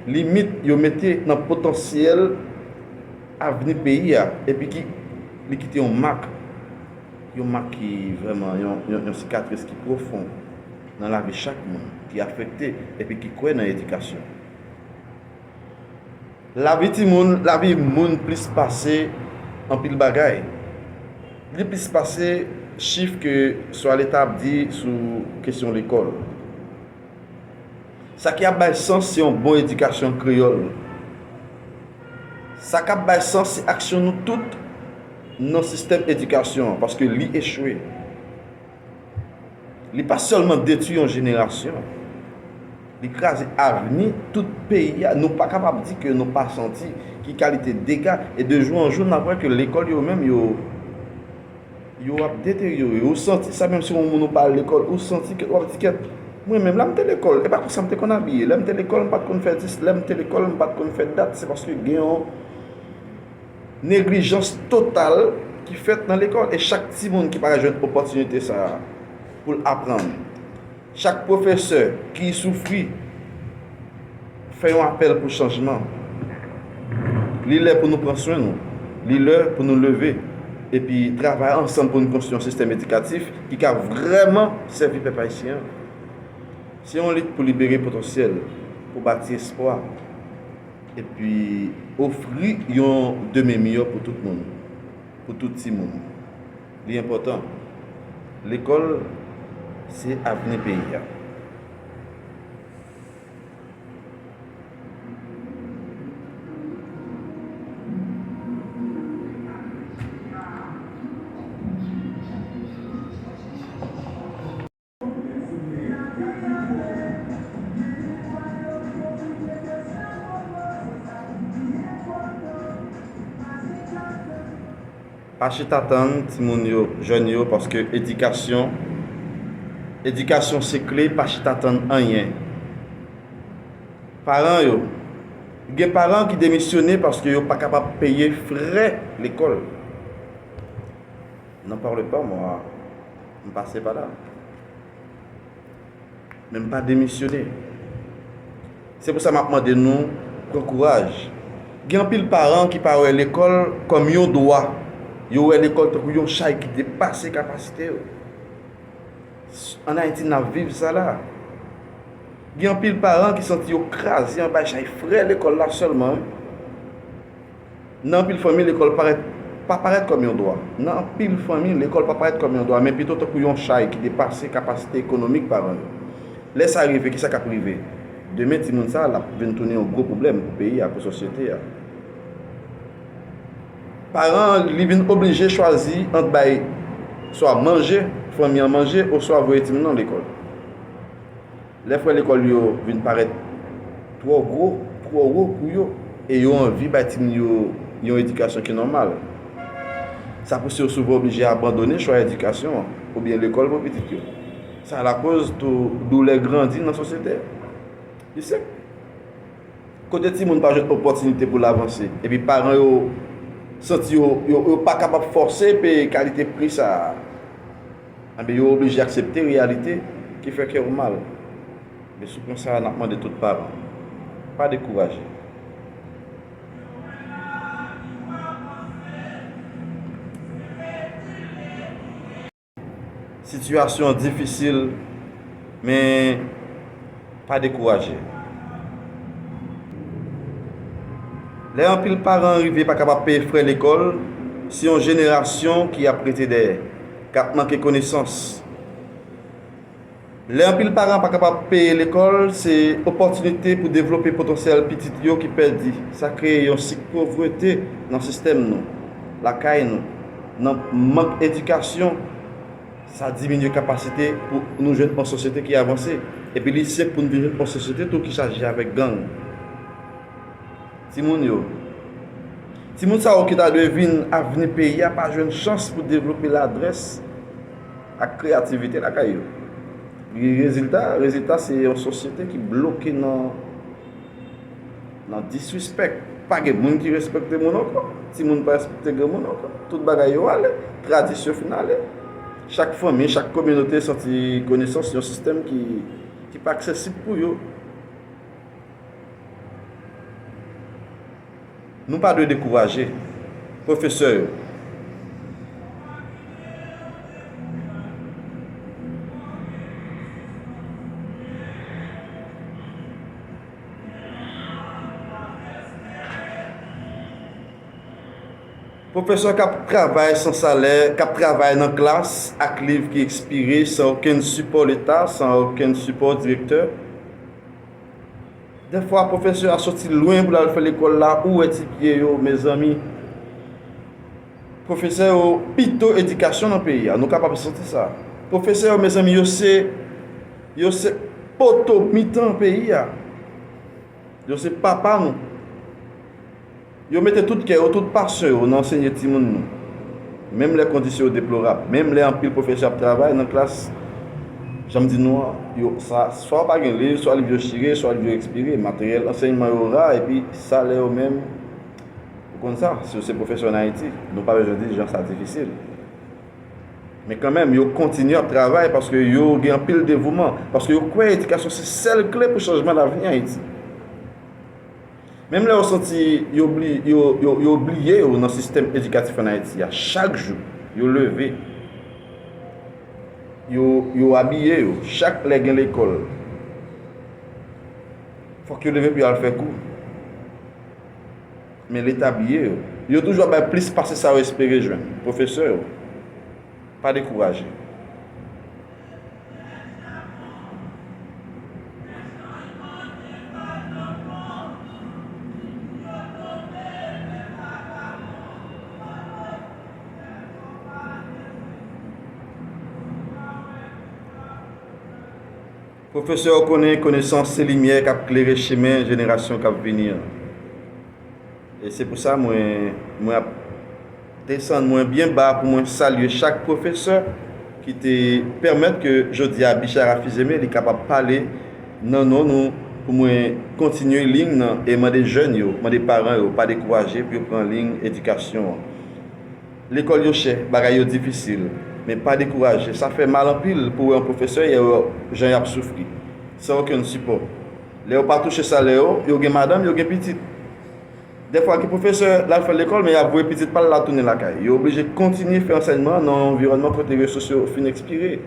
limit yo mete nan potansyèl avni peyi a, epi ki li kite yon mak, yon mak ki vrèman yon, yon, yon sikatris ki pwofon nan lavi chak moun ki afekte epi ki kwè nan edikasyon. Lavi timoun, lavi moun plis pase anpil bagay. Li plis pase chif ke swa Leta ap di sou kesyon lekòl. Sa ki ap bay sans, se yon bon edikasyon kreyòl. Sa k ap bay sans, se aksyon nou tout nan sistèm edikasyon an, paske li echwe. Li pa sèlman detwi yon jenerasyon, li kraze avni tout peyi a. Nou pa kapab di ke nou pa santi ki kalite dega, e de jou an jou, n ap wè ke lekòl yo menm, yo, yo ap deteryore. Ou santi sa, menm si yon moun ou pa al lekòl, ou santi ke w ap di, "Kèt, mwen menm, lè m te lekòl, e pa konsa m te konn abiye. Lè m te lekòl, m pa t konn fè dis, lè m te lekòl, m pa t konn fè dat." Se paske gen yon neglijans total ki fèt nan lekòl, e chak timoun ki pa ka jwenn opòtinite sa a pou l aprann, chak pwofesè ki soufri, fè yon apèl pou chanjman. Li lè pou nou pran swen nou. Li lè pou nou leve epi travay ansanm pou nou konstwi yon sistèm edikatif ki ka vrèman sèvi pèp ayisyen an. Se yon lit pou libere potansyèl, pou bati espwa, epi ofri yon demen miyò pou tout moun, pou tout timoun. Li enpòtan. Lekòl se avni peyi a. Pa chita tann timoun yo, jèn yo, paske edikasyon, edikasyon se kle, pa chita tann anyen. Paran yo, gen paran ki demisyone paske yo pa kapab peye frè lekòl. N'en parle pas, moi. M pase pa la. Men m pa demisyone. Se pou sa m ap mande nou pran kouraj. Gen anpil paran ki pa wè lekòl kòm yon dwa. Yo wè lekòl tankou yon chay ki depase kapasite yo. Ann Ayiti, n ap viv sa la. Gen anpil paran ki santi yo kraze anba chay frè lekòl la sèlman. Nan anpil fanmi, lekòl parèt, pa parèt kòm yon dwa. Nan anpil fanmi, lekòl pa parèt kòm yon dwa, men pito tankou yon chay ki depase kapasite ekonomik paran yo. Lè sa rive, kisa k ap rive? Demen, timoun sa a, l ap vin tounen yon gwo pwoblèm pou peyi a, pou sosyete a. Paran an, li vin oblije chwazi ant bay swa manje, fanmi an manje, oswa voye timoun nan lekòl. Lè frè lekòl yo vin parèt twò gwo, twò wo pou yo, e yo anvi bay timoun yo yon edikasyon ki nòmal, sa pouse yo souvan oblije abandone chwa edikasyon an oubyen lekòl pou pitit yo. Sa lakoz tou doulè grandi nan sosyete a. Li senp. Kote timoun pa jwenn opòtinite pou l avanse, epi paran yo santi yo, yo, yo pa kapab fòse peye kalite pri sa a, enben, yo oblije aksepte reyalite ki fè kè yo mal. Men sou pwen sa a, n ap mande tout paran, pa dekouraje. Sitiyasyon an difisil, men pa dekouraje. Lè anpil paran rive pa kapab peye frè lekòl, se yon jenerasyon ki ap rete dèyè, k ap manke konesans. Lè anpil paran pa kapab peye lekòl, se opòtinite pou devlope potansyèl pitit yo ki pèdi. Sa kreye yon sik povrete nan sistèm nou, lakay nou. Nan mank edikasyon, sa diminye kapasite pou nou jwenn yon sosyete ki avanse. Epi li senp pou n vin jwenn yon sosyete tou ki chaje avèk gang. Timoun yo. Timoun sa yo ki ta dwe vin avni peyi a pa jwenn chans pou devlope ladrès ak kreyativite lakay yo. Rezilta, rezilta se yon sosyete ki bloke nan, nan disrespect. Pa gen moun ki respekte moun ankò. Timoun pa respekte granmoun ankò. Tout bagay yo ale. Tradisyon fin ale. Chak fanmi, chak kominote santi konesans yon sistèm ki, ki pa aksesib pou yo. Nou pa dwe dekouraje. Pwofesè yo. Pwofesè k ap travay san salè, k ap travay nan klas ak liv ki ekspire, san okenn sipò Leta, san okenn sipò direktè. Dèfwa, pwofesè a soti lwen pou l al fè lekòl la, ou wè ti pye yo, mezanmi. Pwofesè yo pito edikasyon nan peyi a, nou kapab santi sa. Pwofesè yo, mezanmi, yo se, yo se poto mitan peyi a. Yo se papa nou. Yo mete tout kè yo, tout pasyon yo nan ansenye timoun nou. Menm lè kondisyon yo deplorab, menm lè anpil pwofesè ap travay nan klas, jan m di nou an, yo, sa, swa yo pa gen liv, swa liv yo chire, swa liv yo ekspire, materyèl ansèyman yo ra, epi salè yo menm, ou konn sa, si w se pwofesè ann Ayiti, nou pa bezwen di jan sa difisil. Men kanmenm, yo kontinye ap travay paske yo gen anpil devouman, paske yo kwè edikasyon se sèl kle pou chanjman lavni Ayiti. Menm lè yo santi yo bli-, yo, yo, yo bliye yo nan sistèm edikatif ann Ayiti a, chak jou, yo leve, yo, yo abiye yo, chak lè gen lekòl, fòk yo leve pou yo al fè kou. Men Leta bliye yo. Yo toujou ap bay plis pase sa yo espere jwenn. Pwofesè yo, pa dekouraje. Pwofesè yo konnen konesans se limyè k ap klere chemen jenerasyon k ap vini an. E se pou sa mwen, mwen ap desann mwen byen ba pou mwen salye chak pwofesè ki te pèmèt ke jodi a Bichara Fils-Aimé li kapab pale nan non nou pou mwen kontinye liy nan e mande jèn yo, mande paran yo pa dekouraje pou yo pran liy edikasyon an. Lekòl yo chè, bagay yo difisil, men pa dekouraje. Sa fè mal anpil pou wè yon pwofesè, y ap wè jan y ap soufri, san okenn sipò. Lè yo pa touche salè yo, yo gen madanm, yo gen pitit. Dèfwa gen pwofesè l al fè lekòl, men y ap voye pitit pa l la tounen lakay. Yo oblije kontinye fè ansèyman nan yon anviwònman kote resous yo fin ekspire.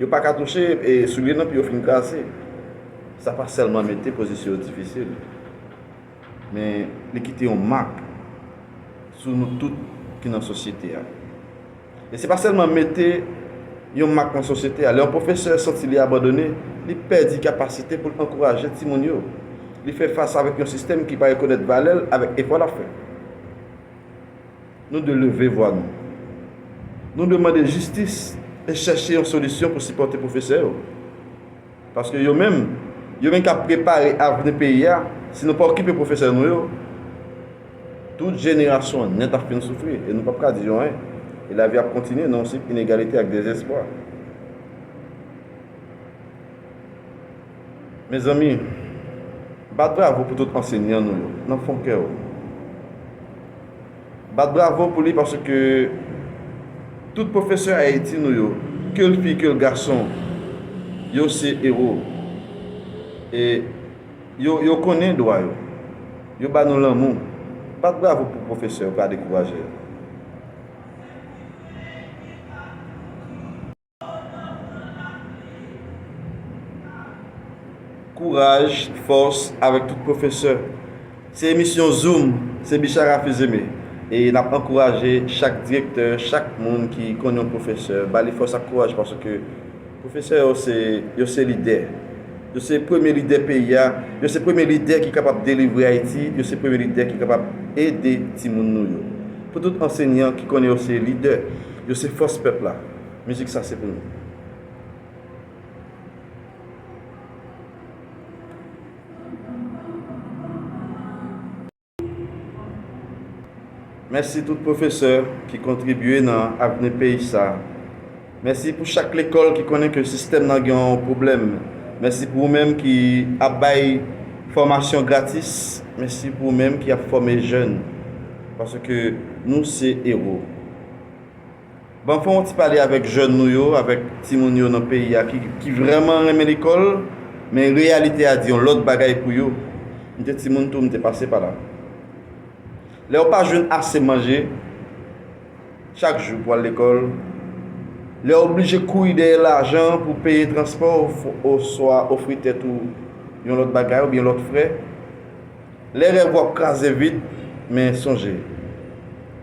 Yo pa ka touche e soulye nan pye yo fin kraze. Sa pa sèlman mete pozisyon yo difisil, men li kite yon mak sou nou tout ki nan sosyete a. E se pa sèlman mete yon mak nan sosyete a. Lè yon pwofesè santi li abandone, li pèdi kapasite pou l ankouraje timoun yo. Li fè fas avèk yon sistèm ki pa rekonèt valè l avèk efò l ap fè. Nou dwe leve vwa nou. Nou dwe mande jistis e chèche yon solisyon pou sipòte pwofesè yo. Paske yo menm, yo menm k ap prepare avni peyi a, si nou pa okipe pwofesè nou yo, tout jenerasyon an nèt ap fin soufri e nou p ap ka di yo anyen. E lavi ap kontinye nan yon sik inegalite ak dezespwa. Mezanmi, bat bravo pou tout ansenyan nou yo, nan fon kè w. Bat bravo pou li paske tout pwofesè Ayiti nou yo, ke l fi, ke l gason, yo se ewo. E yo, yo konnen dwa yo. Yo ba nou lanmou. Bat bravo pou pwofesè yo, pa dekouraje yo. Kouraj, fòs avèk tout pwofesè. Se emisyon Zoom, se Bichara Fils-Aimé. E n ap ankouraje chak direktè, chak moun ki konn yon pwofesè, ba li fòs ak kouraj paske pwofesè yo se, yo se lidè. Yo se premye lidè peyi a, yo se premye lidè ki kapab delivre Ayiti, yo se premye lidè ki kapab ede timoun nou yo. Pou tout ansenyan ki konnen yo se lidè, yo se fòs pèp la. Mizik sa se pou nou. Mèsi tout pwofesè ki kontribye nan avni peyi sa. Mèsi pou chak lekòl ki konnen ke sistèm nan gen yon pwoblèm. Mèsi pou ou menm ki ap bay fòmasyon gratis. Mèsi pou ou menm ki ap fòme jèn. Paske nou se ewo. Ban m fè yon ti pale avèk jèn nou yo, avèk timoun yo nan peyi a ki, ki vrèman renmen lekòl, men reyalite a di yon lòt bagay pou yo. M te timoun tou, m te pase pa la. Lè w pa jwenn ase manje chak jou pou al lekòl, lè w oblije kouri dèyè lajan pou peye transpò oswa ofri tèt ou yon lòt bagay oubyen lòt frè, lè rèv w ap kraze vit, men sonje,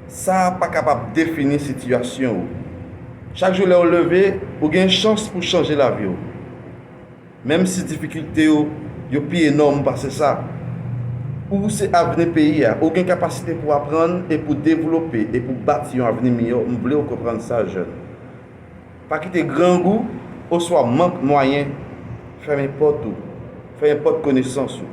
sa pa kapab defini sitiyasyon ou. Chak jou lè w leve, ou gen chans pou chanje lavi w. Menm si difikilte yo, yo pi enòm pase sa, ou se avni peyi a. Ou gen kapasite pou aprann e pou devlope e pou bati yon avni miyò. M vle w konprann sa, jèn. Pa kite grangou oswa mank mwayen fèmen pòt ou, fèmen pòt konesans ou.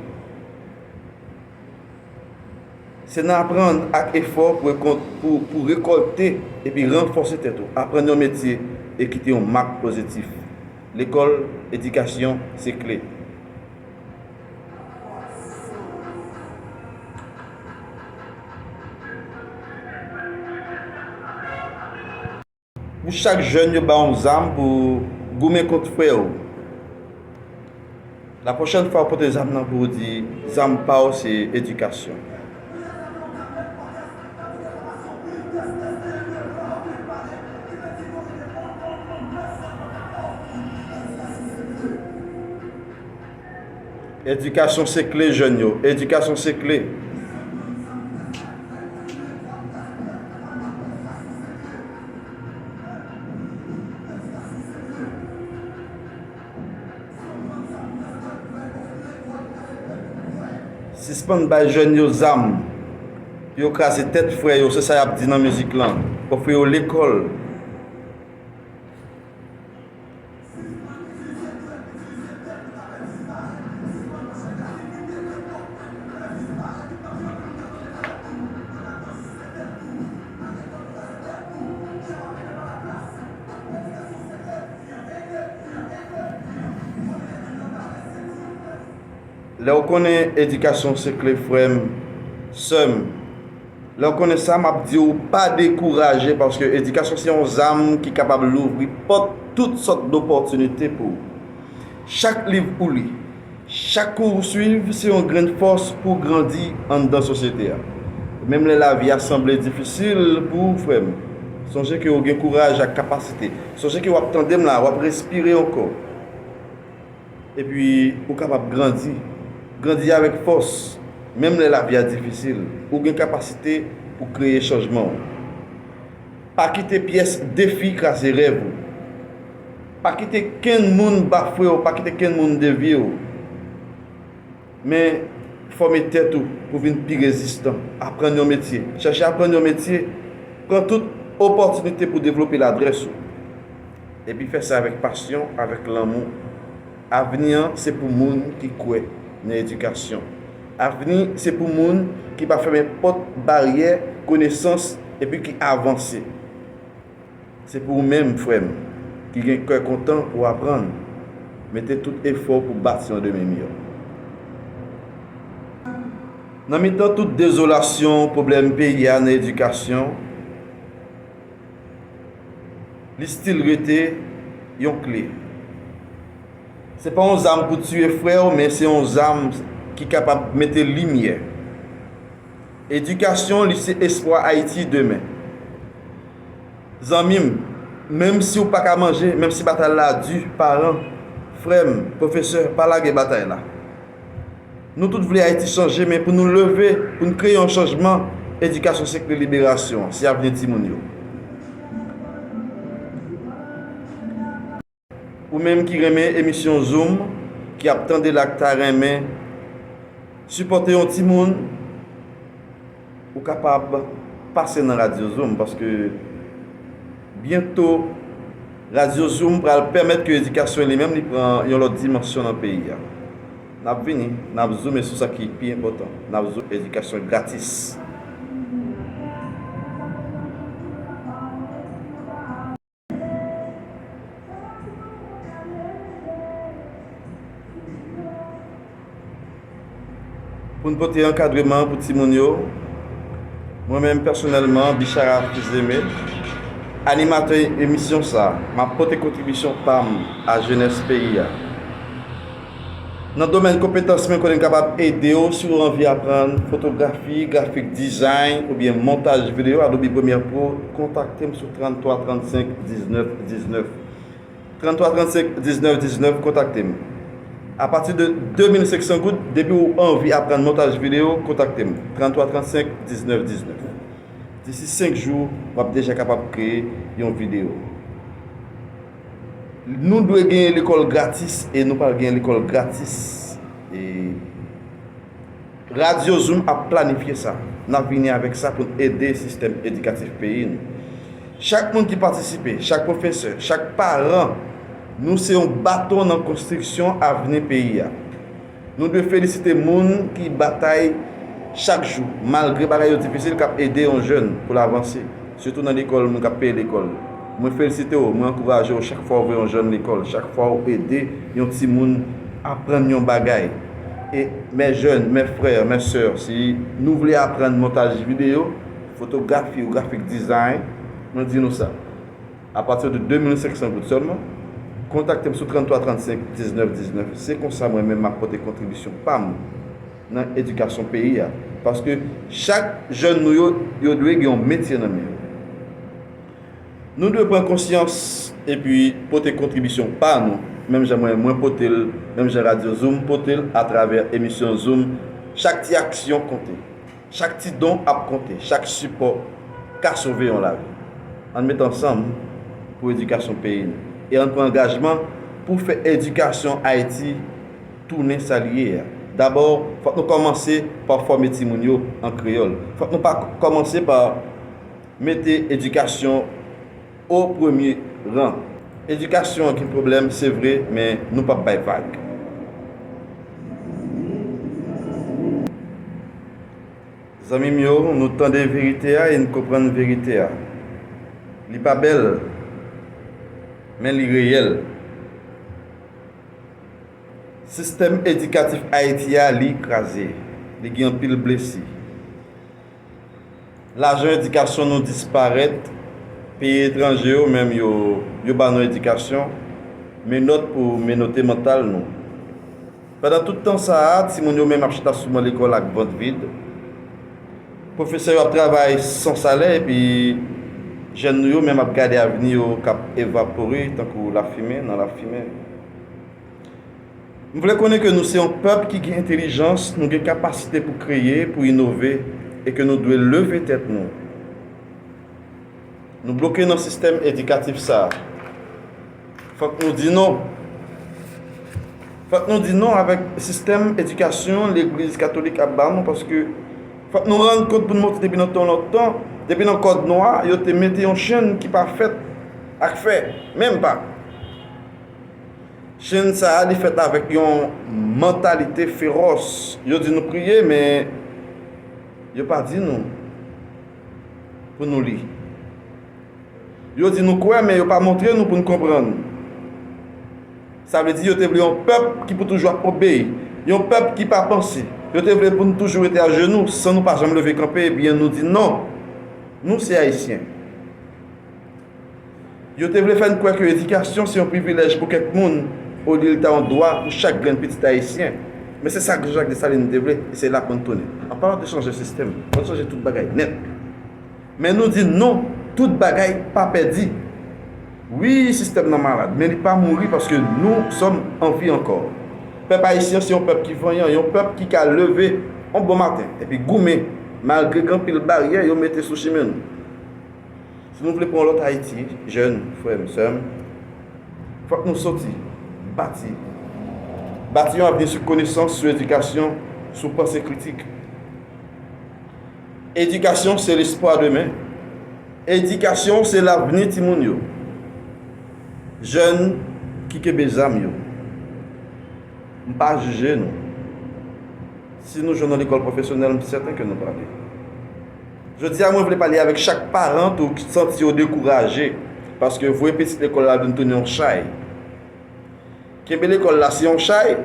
Se nan aprann ak efò pou rekon-, pou, pou rekòlte epi ranfòse tèt ou. Aprann yon metye e kite yon mak pozitif. Lekòl, edikasyon, se kle. Pou chak jèn yo ba w yon zam pou goumen kont frè w. Lapwochèn fwa w pote zam nan pou w di, zam pa w se edikasyon. Edikasyon se kle, jèn yo. Edikasyon se kle. Sispann bay jèn yo zam pou yo kraze tèt frè yo, se sa y ap di nan mizik lan. Ofri yo lekòl. Lè w konnen edikasyon se kle, frè m, sè m, lè w konnen sa, m ap di w pa dekouraje, paske edikasyon se yon zam ki kapab louvri pòt tout sòt dopòtinite pou ou. Chak liv ou li, chak kou ou swiv, se yon grenn fòs pou w grandi anndan sosyete a. Menm lè lavi a sanble difisil pou ou, frè m, sonje ke ou gen kouraj ak kapasite. Sonje ke w ap tande m la, w ap respire ankò. Epi ou kapab grandi. Grandi avèk fòs. Menm lè lavi a difisil, ou gen kapasite pou kreye chanjman w. Pa kite pyès defi kraze rèv ou. Pa kite kenn moun bafwe w, pa kite kenn moun devye w. Men, fòme tèt ou pou vin pi rezistan. Aprann yon metye. Chèche aprann yon metye. Pran tout opòtinite pou devlope ladrès ou. Epi fè sa avèk pasyon, avèk lanmou. Avni an se pou moun ki kwè nan edikasyon. Avni se pou moun ki pa fèmen pòt baryè konesans epi ki avanse. Se pou ou menm, frè m, ki gen kè kontan pou aprann. Mete tout efò w pou bati yon demen miyò. Nan mitan tout dezolasyon, pwoblèm peyi a nan edikasyon, li still rete yon kle. Se pa yon zam pou tiye frè w, men se yon zam ki kapab mete limyè. Edikasyon, li se espwa Ayiti demen. Zanmi m, menm si w pa ka manje, menm si batay la di, paran, frè m, pwofesè, pa lage batay la. Nou tout vle Ayiti chanje, men pou nou leve, pou n kreye yon chanjman, edikasyon se kle liberasyon, se avni timoun yo. Ou menm ki renmen emisyon Zoom, ki ap tande la, k ta renmen sipòte yon timoun, ou kapab pase nan Radyo Zoom, paske byento Radyo Zoom pral pèmèt ke edikasyon li menm li pran yon lòt dimansyon nan peyi a. N ap vini, n ap zoume sou sa ki pi enpòtan. N ap zoume edikasyon gratis. Pou n pote ankadreman pou timoun yo, mwen menm pèsonèlman, Bichara Fils-Aimé, animatè emisyon sa a, m ap pote kontribisyon pa m a jenès peyi a. Nan domèn konpetans mwen, konnen m kapab ede w si w anvi aprann fotografi, grafik dizayn oubyen montaj videyo, Adobe Premiere Pro, kontakte m sou trannntwa trannsenk diznèf diznèf. Trannntwa trannsenk diznèf diznèf, kontakte m. Apati de de mil senk san goud, depi w anvi aprann montaj videyo, kontakte m. Trannntwa trannsenk diznèf diznèf. Disi senk jou, w ap deja kapab kreye yon videyo. Nou dwe genyen lekòl gratis e nou pral genyen lekòl gratis. E Radyo Zoom ap planifye sa. N ap vini avèk sa pou n ede sistèm edikatif peyi nou. Chak moun ki patisipe, chak pwofesè, chak paran, nou se yon baton nan konstriksyon avni peyi a. Nou dwe felisite moun ki batay chak jou, malgre bagay yo difisil, k ap ede yon jèn pou l avanse, sitou nan lekòl, moun k ap peye lekòl. Mwen felisite w, mwen ankouraje w chak fwa w voye yon jèn lekòl, chak fwa w ede yon timoun aprann yon bagay. E mes jeunes, mes frères, mes sœurs, si nou vle aprann montaj videyo, fotografi ou grafik dizayn, mwen di nou sa. Apati de de mil senk san goud sèlman, kontakte m sou trannntwa trannsenk diznèf diznèf. Se konsa mwen menm m ap pote kontribisyon pa m nan edikasyon peyi a. Paske chak jèn nou yo, yo dwe gen yon metye nan men yo. Nou dwe pran konsyans epi pote kontribisyon pa nou, menm jan mwen, mwen pote l, menm jan Radyo Zoom pote l atravè emisyon Zoom. Chak ti aksyon konte. Chak ti don ap konte, chak sipò ka sove yon lavi. Ann met ansanm pou edikasyon peyi n. E ann pran angajman pou fè edikasyon Ayiti tounen sa li ye a. Dabò, fòk nou kòmanse pa fòme timoun yo an kreyòl. Fòk nou pa kòmanse pa mete edikasyon o premye ran. Edikasyon an gen pwoblèm, se vre, men nou p ap bay vag. Zanmi m yo, nou tande verite a e n konprann verite a. Li pa bèl, men li reyèl. Sistèm edikatif Ayiti a, li kraze. Li gen anpil blesi. Lajan edikasyon nou disparèt. Peyi etranje yo menm, yo, yo ba nou edikasyon, menòt pou menote mantal nou. Pandan tout tan sa a, timoun yo menm ap chita sou ban lekòl ak vant vid. Pwofesè yo ap travay san salè, epi jèn nou yo menm ap gade avni yo k ap evapore tankou lafimen nan lafimen. M vle konnen ke nou se yon pèp ki gen entèlijans, nou gen kapasite pou kreye, pou inove, e ke nou dwe leve tèt nou. Nou bloke nan sistèm edikatif sa a. Fòk nou di non. Fòk nou di non avèk sistèm edikasyon legliz katolik ap ba nou, paske fòk nou rann kont pou nou montre depi nan tan lontan, depi nan kòd nwa, yo te mete yon chenn ki pa fèt ak fè, menm pa. Chenn sa a, li fèt avèk yon mantalite fewòs. Yo di nou priye, men yo pa di nou pou nou li. Yo di nou kwè, men yo pa montre nou pou n konprann. Sa vle di yo te vle yon pèp ki pou toujou ap obeyi, yon pèp ki pa panse. Yo te vle pou n toujou rete ajenou san nou pa janm leve kanpe, ebyen nou di non. Nou se Ayisyen. Yo te vle fè n kwè ke edikasyon se yon privilèj pou kèk moun, olye l ta yon dwa pou chak grenn pitit Ayisyen. Men se sa Jean-Jacques Dessalines te vle, e se la pou n tounen. An palan de chanje sistèm, fò n chanje tout bagay nèt. Men nou di non, tout bagay pa pèdi. Wi, sistèm nan malad, men li pa mouri paske nou sòm an vi ankò. Pèp ayisyen se yon pèp ki vanyan, yon pèp ki ka leve yon bon maten epi goumen malgre gen anpil baryè yo mete sou chimen nou. Si nou vle pran yon lòt Ayiti, jèn, frè m, sè m, fòk nou soti, bati. Bati yon avni sou konesans, sou edikasyon, sou panse kritik. Edikasyon se lespwa demen. Edikasyon se lavni timoun yo. Jèn ki kenbe zam yo. M pa jije nou. Si nou jwenn yon lekòl pwofesyonèl, m sèten ke nou prale. Jodi a, mwen vle pale avèk chak paran tou ki santi yo dekouraje, paske voye pitit lekòl la vin tounen yon chay. Kenbe lekòl la se yon chay,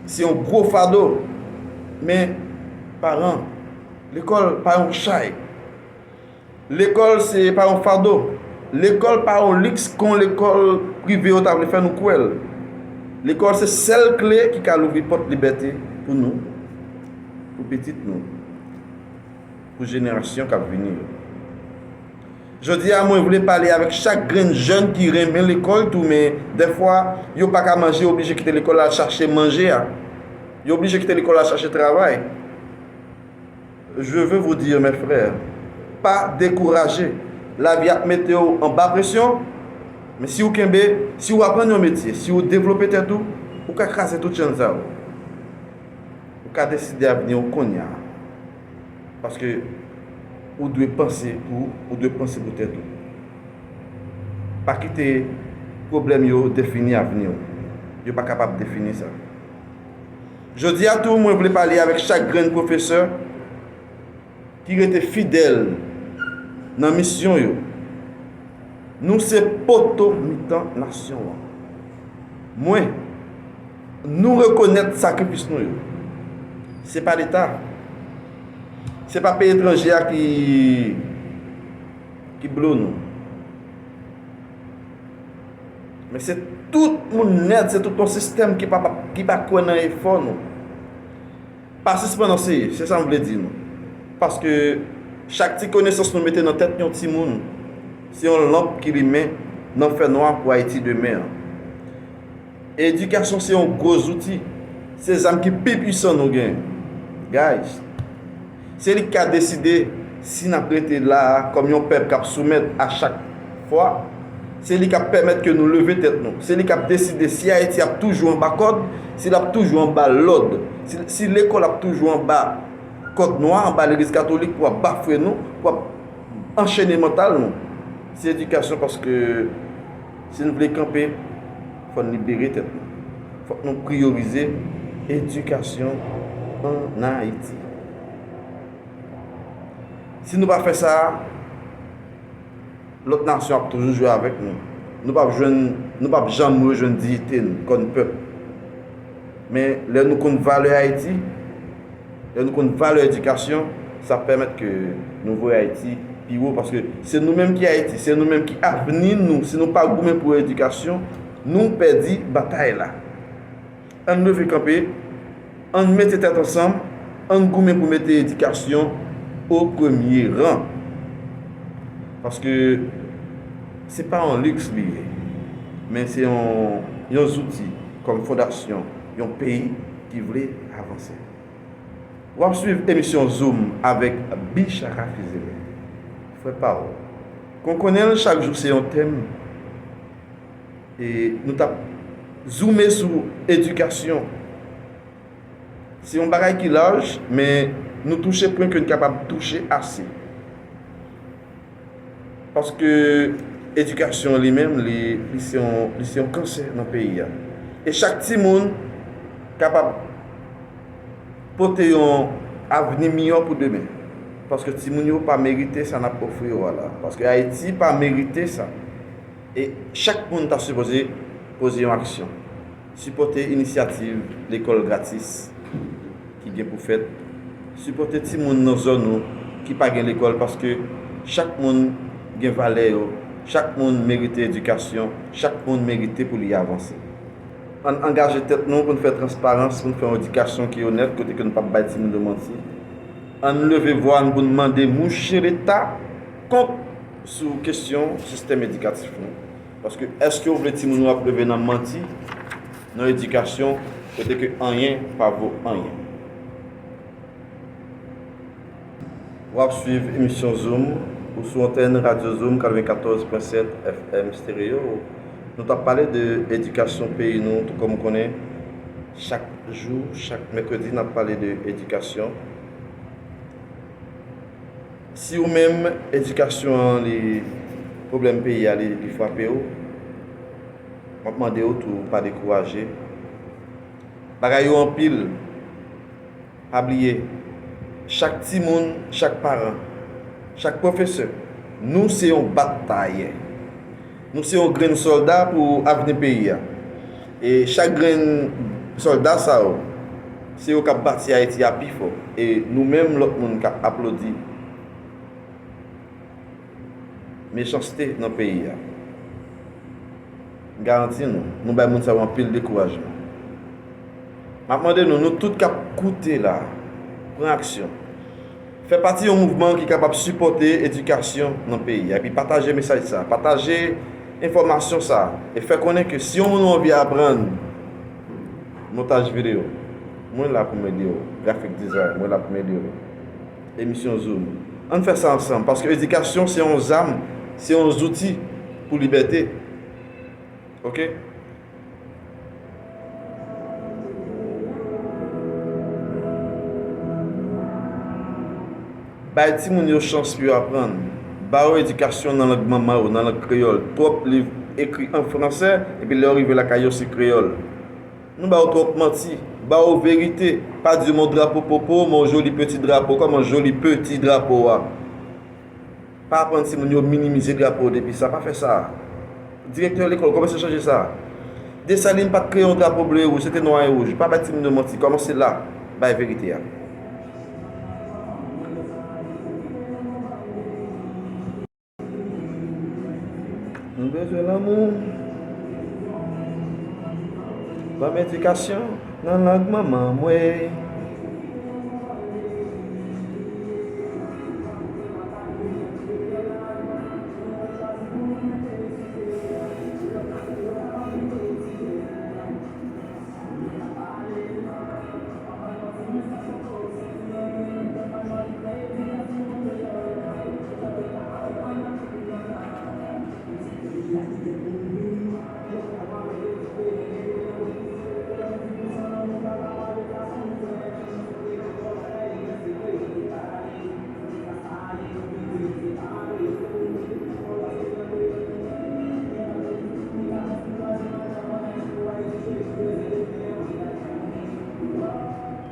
se yon gwo fado. Men, paran, lekòl pa yon chay. Lekòl se pa yon fado. Lekòl pa yon liks kon lekòl prive yo ta vle fè nou kwè l. Lekòl se sèl kle ki ka louvri pòt libète pou nou, pou pitit nou, pou jenerasyon k ap vini yo. Jodi a, mwen vle pale avèk chak grenn jèn ki renmen lekòl tou, men dèfwa, yo pa ka manje, yo oblije kite lekòl al chache manje a. Yo oblije kite lekòl al chache travay. Je veux vous dire, mes frères, pa dekouraje. Lavi ap mete w anba presyon, men si w kenbe, si w aprann yon metye, si w devlope tèt ou, ou ka kraze tout chenn sa yo. Ou ka deside avni w kounye a. Paske ou dwe panse pou, ou dwe panse pou tèt ou. Pa kite pwoblèm yo defini avni w. Yo pa kapab defini sa. Jodi a tou, mwen vle pale avèk chak grenn pwofesè ki rete fidèl nan misyon yo. Nou se poto mitan nasyon an. Mwen, nou rekonèt sakrifis nou yo. Se pa Leta. Se pa peyi etranje a ki, ki blo nou. Men se tout moun nèt, se tout yon sistèm ki pa, ki pa kwè nan efò nou. Pa sispann anseye, se sa m vle di nou. Paske chak ti konesans nou mete nan tèt yon timoun, se yon lanp ki limen nan fènwa pou Ayiti demen an. Edikasyon se yon gwo zouti, se zam ki pi pwisan nou gen. Guys, se li k ka deside si n ap rete la a kòm yon pèp k ap soumèt a chak fwa. Se li k ap pèmèt ke nou leve tèt nou. Se li k ap deside si Ayiti ap toujou anba kòd, si l ap toujou anba lòd, si, si lekòl ap toujou anba kòd nwa, anba legliz katolik pou ap bafwe nou, pou ap anchene mantal nou. Se edikasyon paske si n vle kanpe, fò n libere tèt nou. Fòk nou priyorize edikasyon ann Ayiti. Si nou pa fè sa, lòt nasyon ap toujou jwe avèk nou. Nou p ap jwenn, nou p ap janm rejwenn diyite n kòm pèp. Men lè nou konn valè Ayiti, lè nou konn valè edikasyon, sa ap pèmèt ke nou voye Ayiti pi wo, paske se nou menm ki Ayiti, se nou menm ki avni nou. Si nou pa goumen pou edikasyon, nou pèdi batay la. Ann leve kanpe, ann mete tèt ansanm, Ann goumen pou mete edikasyon o premye ran. Paske se pa yon liks li ye, men se yon, yon zouti kòm fondasyon yon peyi ki vle avanse. W ap swiv emisyon Zoom avèk Bichara Fizeme. Frè pa w. Kon konnen l, chak jou se yon tèm. E nou t ap zoume sou edikasyon. Se yon bagay ki laj, men nou touche pwen ke n kapab touche ase. Paske edikasyon li menm, li, li se yon, li se yon kansè nan peyi a. E chak timoun kapab pote yon avni miyò pou demen. Paske timoun yo pa merite sa n ap ofri yo a la. Paske Ayiti pa merite sa. E chak moun ta sipoze poze yon aksyon. Sipòte inisyativ lekòl gratis ki gen pou fèt. Sipòte timoun nan zòn ou ki pa gen lekòl, paske chak moun gen valè yo, chak moun merite edikasyon, chak moun merite pou li avanse. Ann angaje tèt nou pou n fè transparans, pou n fè yon edikasyon ki onèt, kote ke n p ap bay timoun yo manti. Ann leve vwa n pou n mande mouche Leta kont sou kesyon sistèm edikatif nou. Paske èske w vle timoun ou ap leve nan manti, nan edikasyon, kote ke anyen pa vo anyen? W ap swiv emisyon Zoom ou sou antèn Radyo Zoom katrevenkatòz pwen sèt F M Stereo. Nou t ap pale de edikasyon peyi nou, tou kòm ou konnen, chak jou, chak mèkredi, n ap pale de edikasyon. Si ou menm, edikasyon an, li, pwoblèm peyi a, li, li frape w, m ap mande w tou, pa dekouraje. Bagay yo anpil. Pa bliye, chak timoun, chak paran, chak pwofesè, nou se yon batayè. Nou se yon grenn sòlda pou avni peyi a. E chak grenn sòlda sa yo, se yo k ap bati Ayiti a pi fò. E nou menm, lòt moun k ap aplodi mechanste nan peyi a. M garanti nou, nou bay moun sa yo anpil dekourajman. M ap mande nou, nou tout k ap koute la, pran aksyon. Fè pati yon mouvman ki kapab sipòte edikasyon nan peyi a. Epi pataje mesaj sa, pataje enfòmasyon sa, e fè konnen ke si yon moun ou anvi aprann montaj videyo, mwen la pou m ede w. Graphic design, mwen la pou m ede w. Emisyon Zoom. Ann fè sa ansanm, paske edikasyon se yon zam, se yon zouti pou libète. Oke? Bay timoun yo chans pou yo aprann. Ba yo edikasyon nan lang manman yo, nan lang kreyòl. Twòp liv ekri an fransè, epi lè yo rive lakay yo, se kreyòl. Nou ba yo twòp manti. Ba yo verite. Pa di yo, "Mon drapeau popo, mon joli petit drapeau." Kòman joli peti drapo a? Pa aprann timoun yo minimize drapo depi sa, pa fè sa. Direktè lekòl, kòmanse chanje sa. Desalin pa t kreye yon drapo ble e wouj, se te nwa e wouj. Pa bay timoun yo manti, kòmanse la, bay verite a. Nou bezwen lanmou. Ban m edikasyon nan lang manman mwen.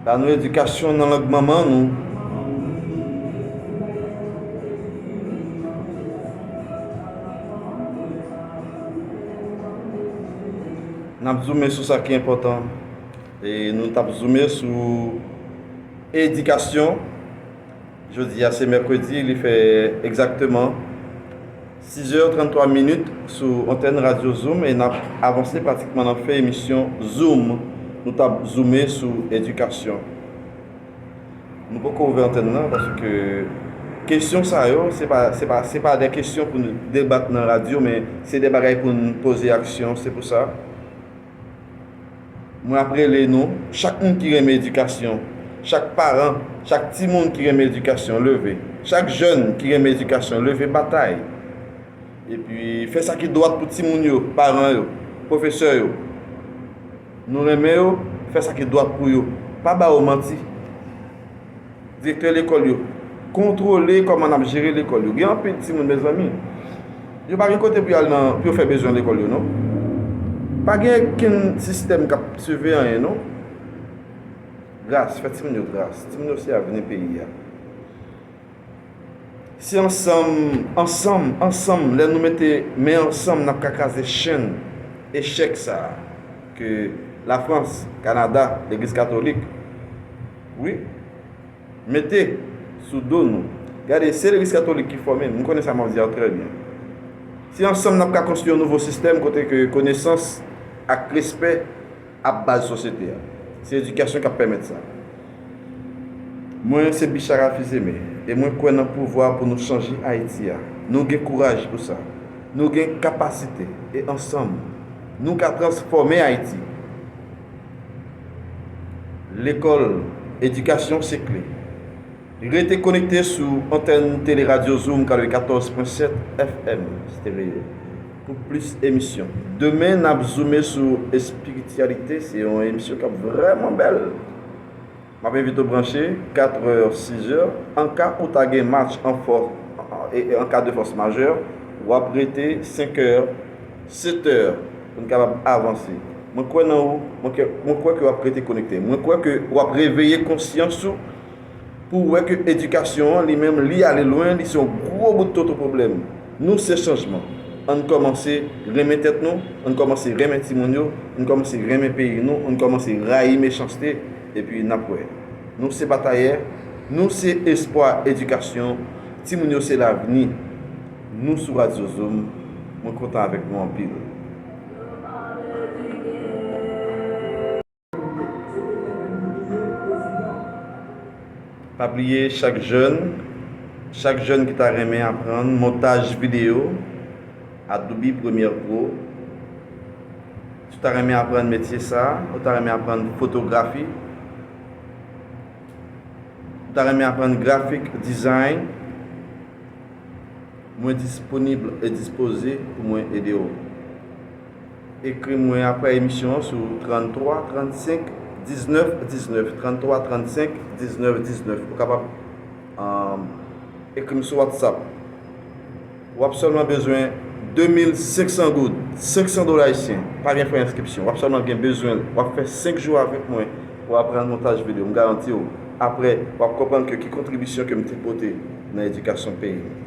Ba nou edikasyon nan lang manman nou. N ap zoume sou sa ki enpòtan. E nou t ap zoume sou edikasyon. Jodi a se mèkredi, li fè egzakteman sizè tranntwa minit sou antèn Radyo Zoom e n ap avanse pratikman nan fen emisyon Zoom. Nou t ap zoume sou edikasyon. Nou poko ouvè antèn nan paske kesyon sa yo, se pa, se pa, se pa de kesyon pou nou debat nan radyo, men se de bagay pou nou poze aksyon. Se pou sa, mwen ap rele nou, chak moun ki renmen edikasyon, chak paran, chak timoun ki renmen edikasyon, leve. Chak jèn ki renmen edikasyon, leve batay. Epi fè sa ki dwat pou timoun yo, paran yo, pwofesè yo. Nou renmen yo, fè sa ki dwat pou yo. Pa ba yo manti. Direktè lekòl yo, kontwole kòman n ap jere lekòl yo. Gen anpil timoun, mezanmi, yo pa gen kote pou y al nan, pou yo fè bezwen lekòl yo, non. Pa gen okenn sistèm k ap siveye anyen, non. Gras, fè timoun yo gras. Timoun yo se avni peyi a. Se ansanm, ansanm, ansanm, lè nou mete men ansanm, n ap ka kraze chenn echèk sa a ke Lafrans, Kanada, Legliz Katolik, wi, mete sou do nou. Gade, se Legliz Katolik ki fòme m, m konnen sa m ap di a trè byen. Se ansanm n ap ka konstwi yon nouvo sistèm kote ke konesans ak respè ap baz sosyete a. Se edikasyon k ap pèmèt sa. Mwen se Bichara Fils-Aimé, e mwen kwè nan pouvwa pou nou chanje Ayiti a. Nou gen kouraj pou sa. Nou gen kapasite, e ansanm, nou ka transfòme Ayiti. Lekòl, edikasyon se kle. Rete konekte sou antèn Tele Radyo Zoom katòz pwen sèt F M stereo pou plis emisyon. Demen, n ap zoome sou espirityalite. Se yon emisyon k ap vrèman bèl. M ap envite w branche, katrè, sizè. An ka ou ta gen match an fò-, e, e, an ka de fòs majè, w ap rete senkè, setè, pou n kapab avanse. Mwen kwè nan ou, mwen kwè, mwen kwè ke w ap rete konekte. Mwen kwè ke w ap reveye konsyans ou pou w wè ke edikasyon an, li menm, li ale lwen, li se yon gwo bout toto pwoblèm. Nou se chanjman. Ann kòmanse renmen tèt nou, ann kòmanse renmen timoun yo, ann kòmanse renmen peyi nou, ann kòmanse rayi mechanste, epi n ap wè. Nou se batayè, nou se espwa edikasyon, timoun yo se lavni. Nou sou Radyo Zoom, mwen kontan avèk nou anpil. Pa bliye, chak jèn, chak jèn ki ta renmen aprann montaj videyo, Adobe Premiere Pro, si w ta renmen aprann metye sa, ou ta renmen aprann fotografi, ou ta renmen aprann graphic design, mwen disponib e dispoze pou mwen ede w. Ekri mwen apre emisyon an sou tranntwa trannsenk diznèf diznèf, tranntwa trannsenk diznèf diznèf. Ou kapab, um, ekri m sou WhatsApp. W ap sèlman bezwen de mil senk san goud, senk san dola ayisyen. Pa gen frè enskripsyon. W ap sèlman gen bezwen l. W ap fè senk jou avèk mwen pou aprann montaj videyo. M garanti w, apre, w ap konprann ke ki kontribisyon ke m te pote nan edikasyon peyi m.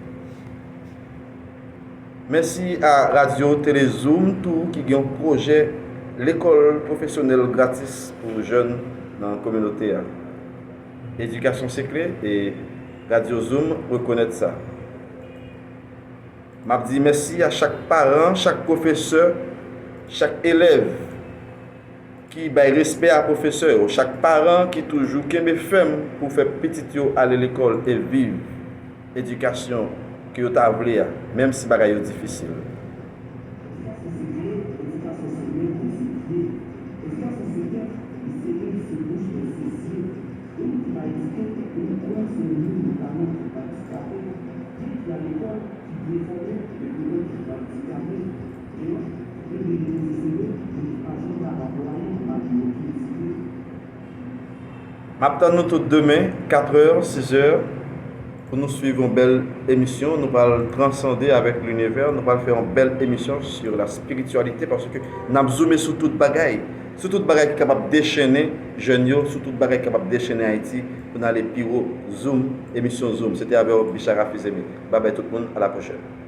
Mèsi a Radyo Tele Zoom tou ki gen yon pwojè lekòl pwofesyonèl gratis pou jèn nan kominote a. Edikasyon se kle e Radyo Zoom rekonèt sa. M ap di mèsi a chak paran, chak pwofesè, chak elèv ki bay respè a pwofesè yo, chak paran ki toujou kenbe fèm pou fè pitit yo ale lekòl e viv edikasyon ke yo ta vle a, menm si bagay yo difisil. M ap tann nou tout demen, katrè, sizè, pou nou swiv yon bèl emisyon. Nou pral transande avèk linivè, nou pral fè yon bèl emisyon sur la spiritualité, paske n ap zoome sou tout bagay, sou tout bagay ki kapab dechennen jèn yo, sou tout bagay ki kapab dechennen Ayiti, pou n ale pi wo. Zoom, emisyon Zoom. Se te avè w, Bichara Fils-Aimé. Babay tout moun, a la pwochèn.